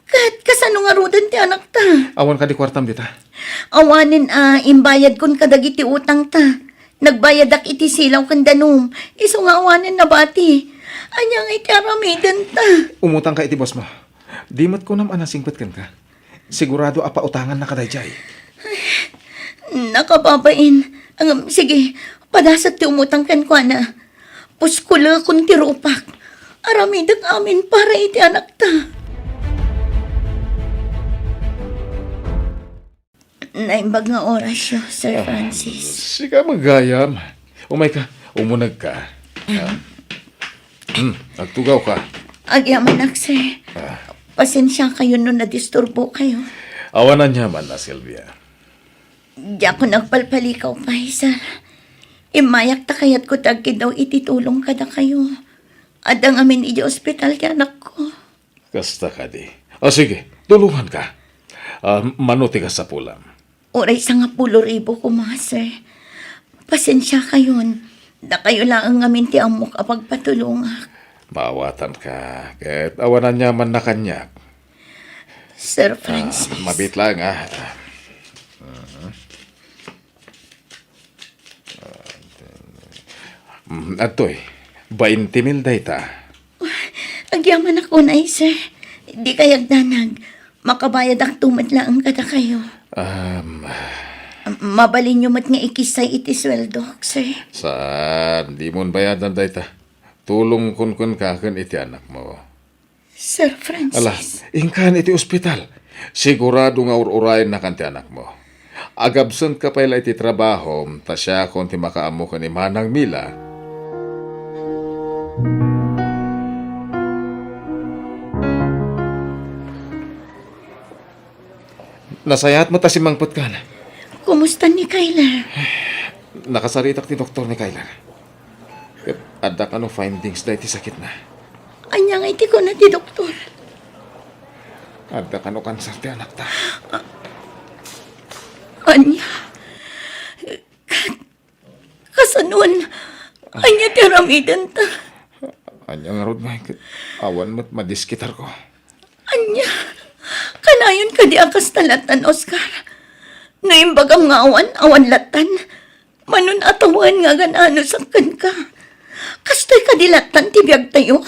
Ket, kasano ngaruden ti anakta? Awan kadi kuartam dita. Awanen a imbayadkon kadagiti utangta. Nagbayadak iti silaw ken danum. Isu nga awanen nabati. Ania nga iti aramidenta? Umutangka iti bossmo. Di met kunam a nasingpet kenka. Sigurado a pautangannaka daydiay. Nakababain. Ngem, sige, padasek ti umutang kenkuana. Puskulekon ti rupak. Aramidek amin para iti anakta. Naimbag nga orasyo, Sir Francis. Sika met gayam. Umayka, umunegka. Ah. Hmm, agtugawka. Agyamanak, sir. Ah. Pasensiakayo no nadisturbokayo. Awan aniamanna, Sylvia. Diakon agpalpalikaw pay, sir. Immayak ta kayatko ti agkiddaw iti tulong kadakayo. Adda ngamin idiay ospital ti anakko. Kasta kadi. Ah, sige, tulonganka. Ah, mano ti kasapulam? Uray sangapulo ribu koma, sir. Pasensiakayon. Dakayo laeng ngamin ti ammok a pagpatulongak. Maawatanka, ket awan aniamanna kaniak. Sir Francis. Ah, mabiit laeng, ah. Mhm. Mm, adtoy, bainte mil dayta. Agyamanak unay, sir. Dikay agdanag. Makabayadakto met laeng kadakayo. Um, mabalinyo met nga ikissay iti sueldok, sir. Saan, dimon bayadan dayta. Tulongkon kenka ken iti anakmo. Sir Francis. Ala, inkan iti ospital. Sigurado nga ur-urayennakan ti anakmo. Agabsentka pay la iti trabahom, ta siakon ti makaammo ken ni Manang Mila. Nasayaat met a simmangpetkan. Kumusta ni Kyler? Nakasaritak ti doktor ni Kyler. Ket adda kano findings daydi sakitna. Ania nga iti kuna ti doktor? Adda kano kanser ti anakta. Ania? Ket kasanoan? Ania ti aramidenta? Ania ngarud nga ket awan met madiskitarko. Ania? Kanayon kadi a kasta lattan, Oscar? No imbagam nga awan, awan lattan. Manon a tawen nga agan-anosak kenka. Kastoy kadi lattan ti biagtayo?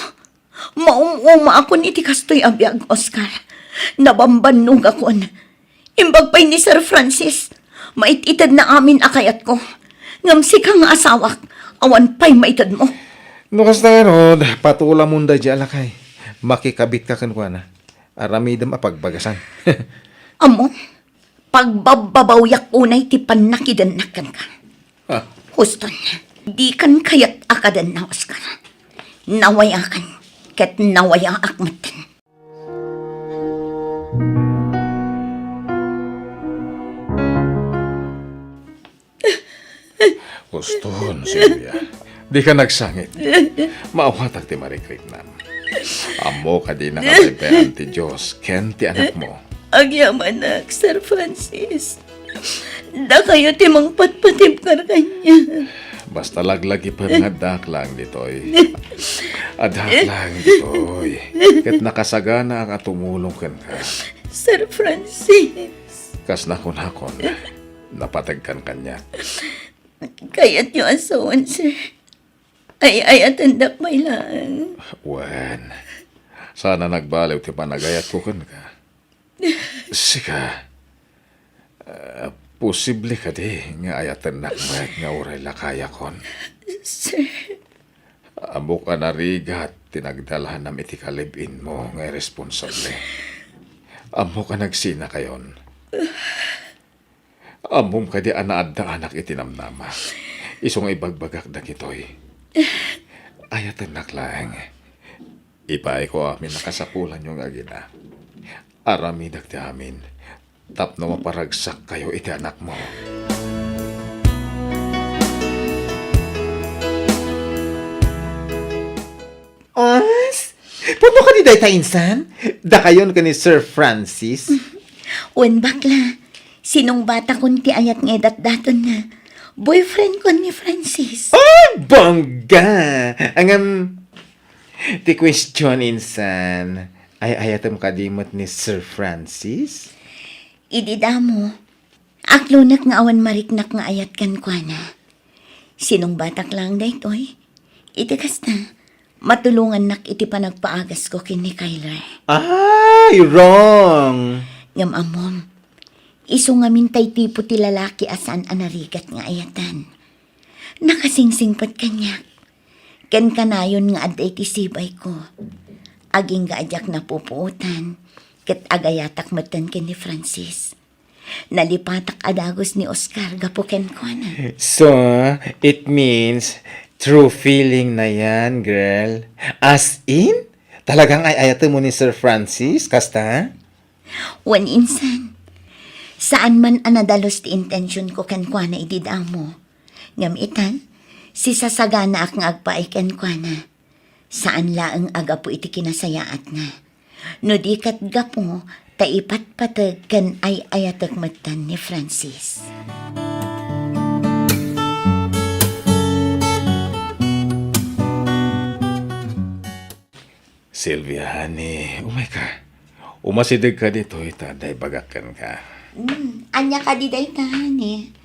Maum-umaakon iti kastoy a biag, Oscar. Nabambannogakon. Imbag pay ni Sir Francis, mait-itedna amin a kayatko. Ngem sika nga asawak, awan pay maitedmo. No kasta ngarud, patulamon daydi a lakay. Makikabitka kenkuana. Aramidem a pagbagasan. Ammom, pagbabbabawiak unay ti pannakidennak kenka. Ah. Huston, dikan kayat a kadenna, Oscar. Nawayakan, ket nawayaak metten. Huston, Sylvia. Dika nagsangit. Maawatak ti marikriknam. Ammok a dinaka paypayan ti Dios ken ti anakmo. Agyamanak, Sir Francis. Dakayo ti mangpatpatibkar kaniak. Basta laglagipem nga addaak laeng ditoy. Addaak laeng ditoy. Ket nakasaganaak a tumulong kenka. Sir Francis. Kas nakunakon, napateg kan kaniak. Kayatyo a sawen, sir. Ay-ayatendak pay laeng. Wen, saan a nagbaliw ti panagayatko kenka. Sika, ah, posible kadi nga ayatennak met nga uray lakayakon? Sir. Ammok a narigat ti nagdalanam iti ka-live-in mo nga irresponsable. Ammok a nagsinakayon. Ammom kadi a naaddaanak iti namnama. Isu nga ibagbagak dagitoy. Ayatennak laeng. Ipaayko amin a kasapulanyo nga agina. Aramidek ti amin tapno maparagsakkayo iti anakmo. Os, pudno kadi dayta insan? Dakayon ken ni Sir Francis? Wen, bakla. Sinungbatakon ti ayat nga idatdatonna. Boyfriendkon ni Francis. Ay, bangga! Ngem, ti question insan, ay-ayatem kadi met ni Sir Francis? Idi damo, aklonek nga awan mariknak nga ayat kenkuana. Sinungbatak laeng daytoy. Iti kasta, matulongannak iti panagpaagasko ken ni Kyler. Ay, wrong! Ngem ammom, isu ngamin tay tipo ti lalaki a saan a narigat nga ayatan. Nakasingsingpet kaniak. Ken kanayon nga adda iti sibayko. Agingga a diak napupuotan, ket agayatak metten ken ni Francis. Nalipatak a dagus ni Oscar gapu kenkuana. So, it means true feeling na yan, girl. As in? Talagang ay-ayatem mo ni Sir Francis, kasta? Wen insan, saan man a nadalus ti intentionko kenkuana idi damo. Ngem ita, sisasaganaak nga agpaay kenkuana. Saan laeng a gapu iti kinasayaatna, no di ket gapu ta ipatpateg ken ay-ayatek metten ni Francis. Sylvia, honey, umayka. Umasidegka ditoy ta adda ibagak kenka. Mm, ania kadi dayta, honey?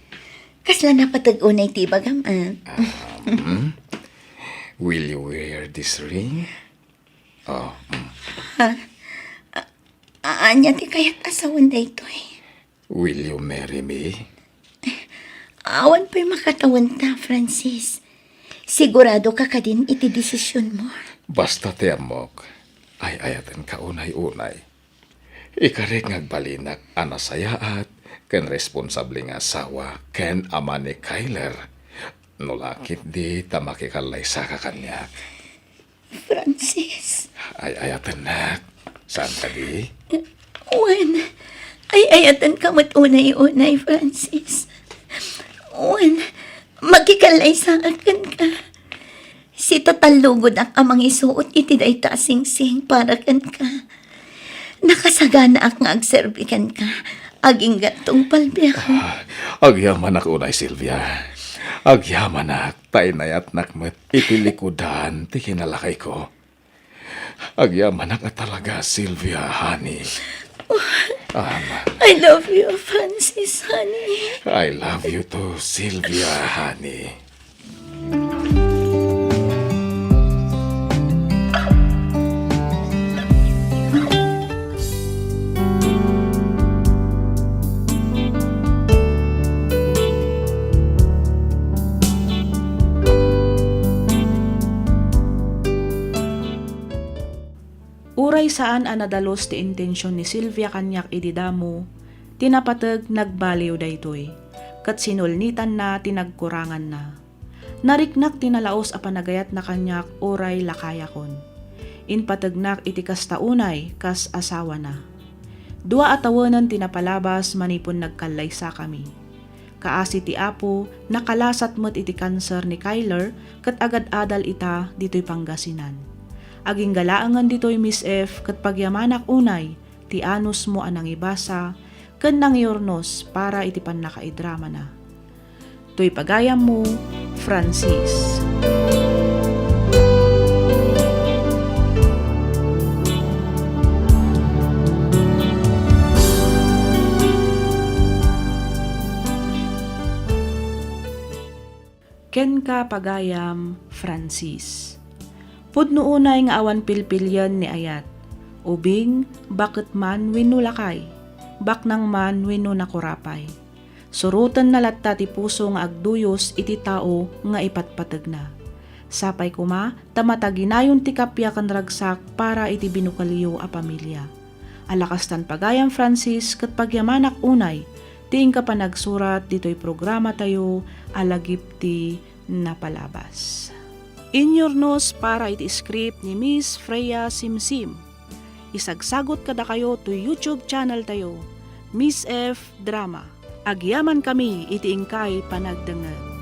Kasla napateg unay ti ibagam, a? Um, will you wear this ring? Oh, mm. Ha? A-, a-, ania ti kayat a sawen daytoy? Will you marry me? Awan pay makatawenta, Francis. Sigurado ka kadin iti desisionmo? Basta ti ammok, ay-ayatenka unay-unay. Ikarik nga agbalinak a nasayaat ken responsable nga asawa ken ama ni Kyler. No la ketdi ta makikallaysaka kaniak. Francis. Ay-ayatennak. Saan kadi? Wen, ay-ayatenka met unay-unay, Francis. Wen, makikallaysaka kenka. Sitatallugodak a mangisuot iti dayta a singsing para kenka. Nakasaganaak nga agserbi kenka. Agingga tungpal biag. Ah, agyamanak unay, Sylvia. Agyamanak. Ta inayatnak met iti likudan ti kinalakayko. Agyamanak a talaga, Sylvia, honey. Ama. I love you, Francis, honey. I love you too, Sylvia, honey. Uray saan a nadalus ti intension ni Silvia kaniak idi damo, ti napateg nagbaliw daytoy, ket sinulnitanna ti nagkuranganna. Nariknak ti nalaus a panagayatna kaniak uray lakayakon. Impategnak iti kasta unay kas asawana. Dua a tawenen ti napalabas manipun nagkallaysakami. Kaasi ti Apo, nakalasat met iti kanser ni Kyler ket agad-adal ita ditoy Pangasinan. Aginggalaangen ditoy, Miss F, ket pagyamanak unay ti anusmo a nangibasa ken nangiurnos para iti pannakaidramana. Toy pagayammo, Francis. Kenka, pagayam Francis. Pudno unay nga awan pilpilien ni ayat, ubing, baket man wenno lakay, baknang man wenno nakurapay. Surotenna latta ti puso nga agduyos iti tao nga ipatpategna. Sapay koma ta mataginayon ti kappia ken ragsak para iti binukelyo a pamilia. Ala kastan, pagayam Francis, ket pagyamanak unay ti inka panagsurat ditoy programatayo a Lagip ti Napalabas. Inyurnos para iti script ni Miss Freya Simsim. Isagsagut kadakayo toy YouTube channel tayo, Miss F Drama. Agyamankami iti inkay panagdengngeg.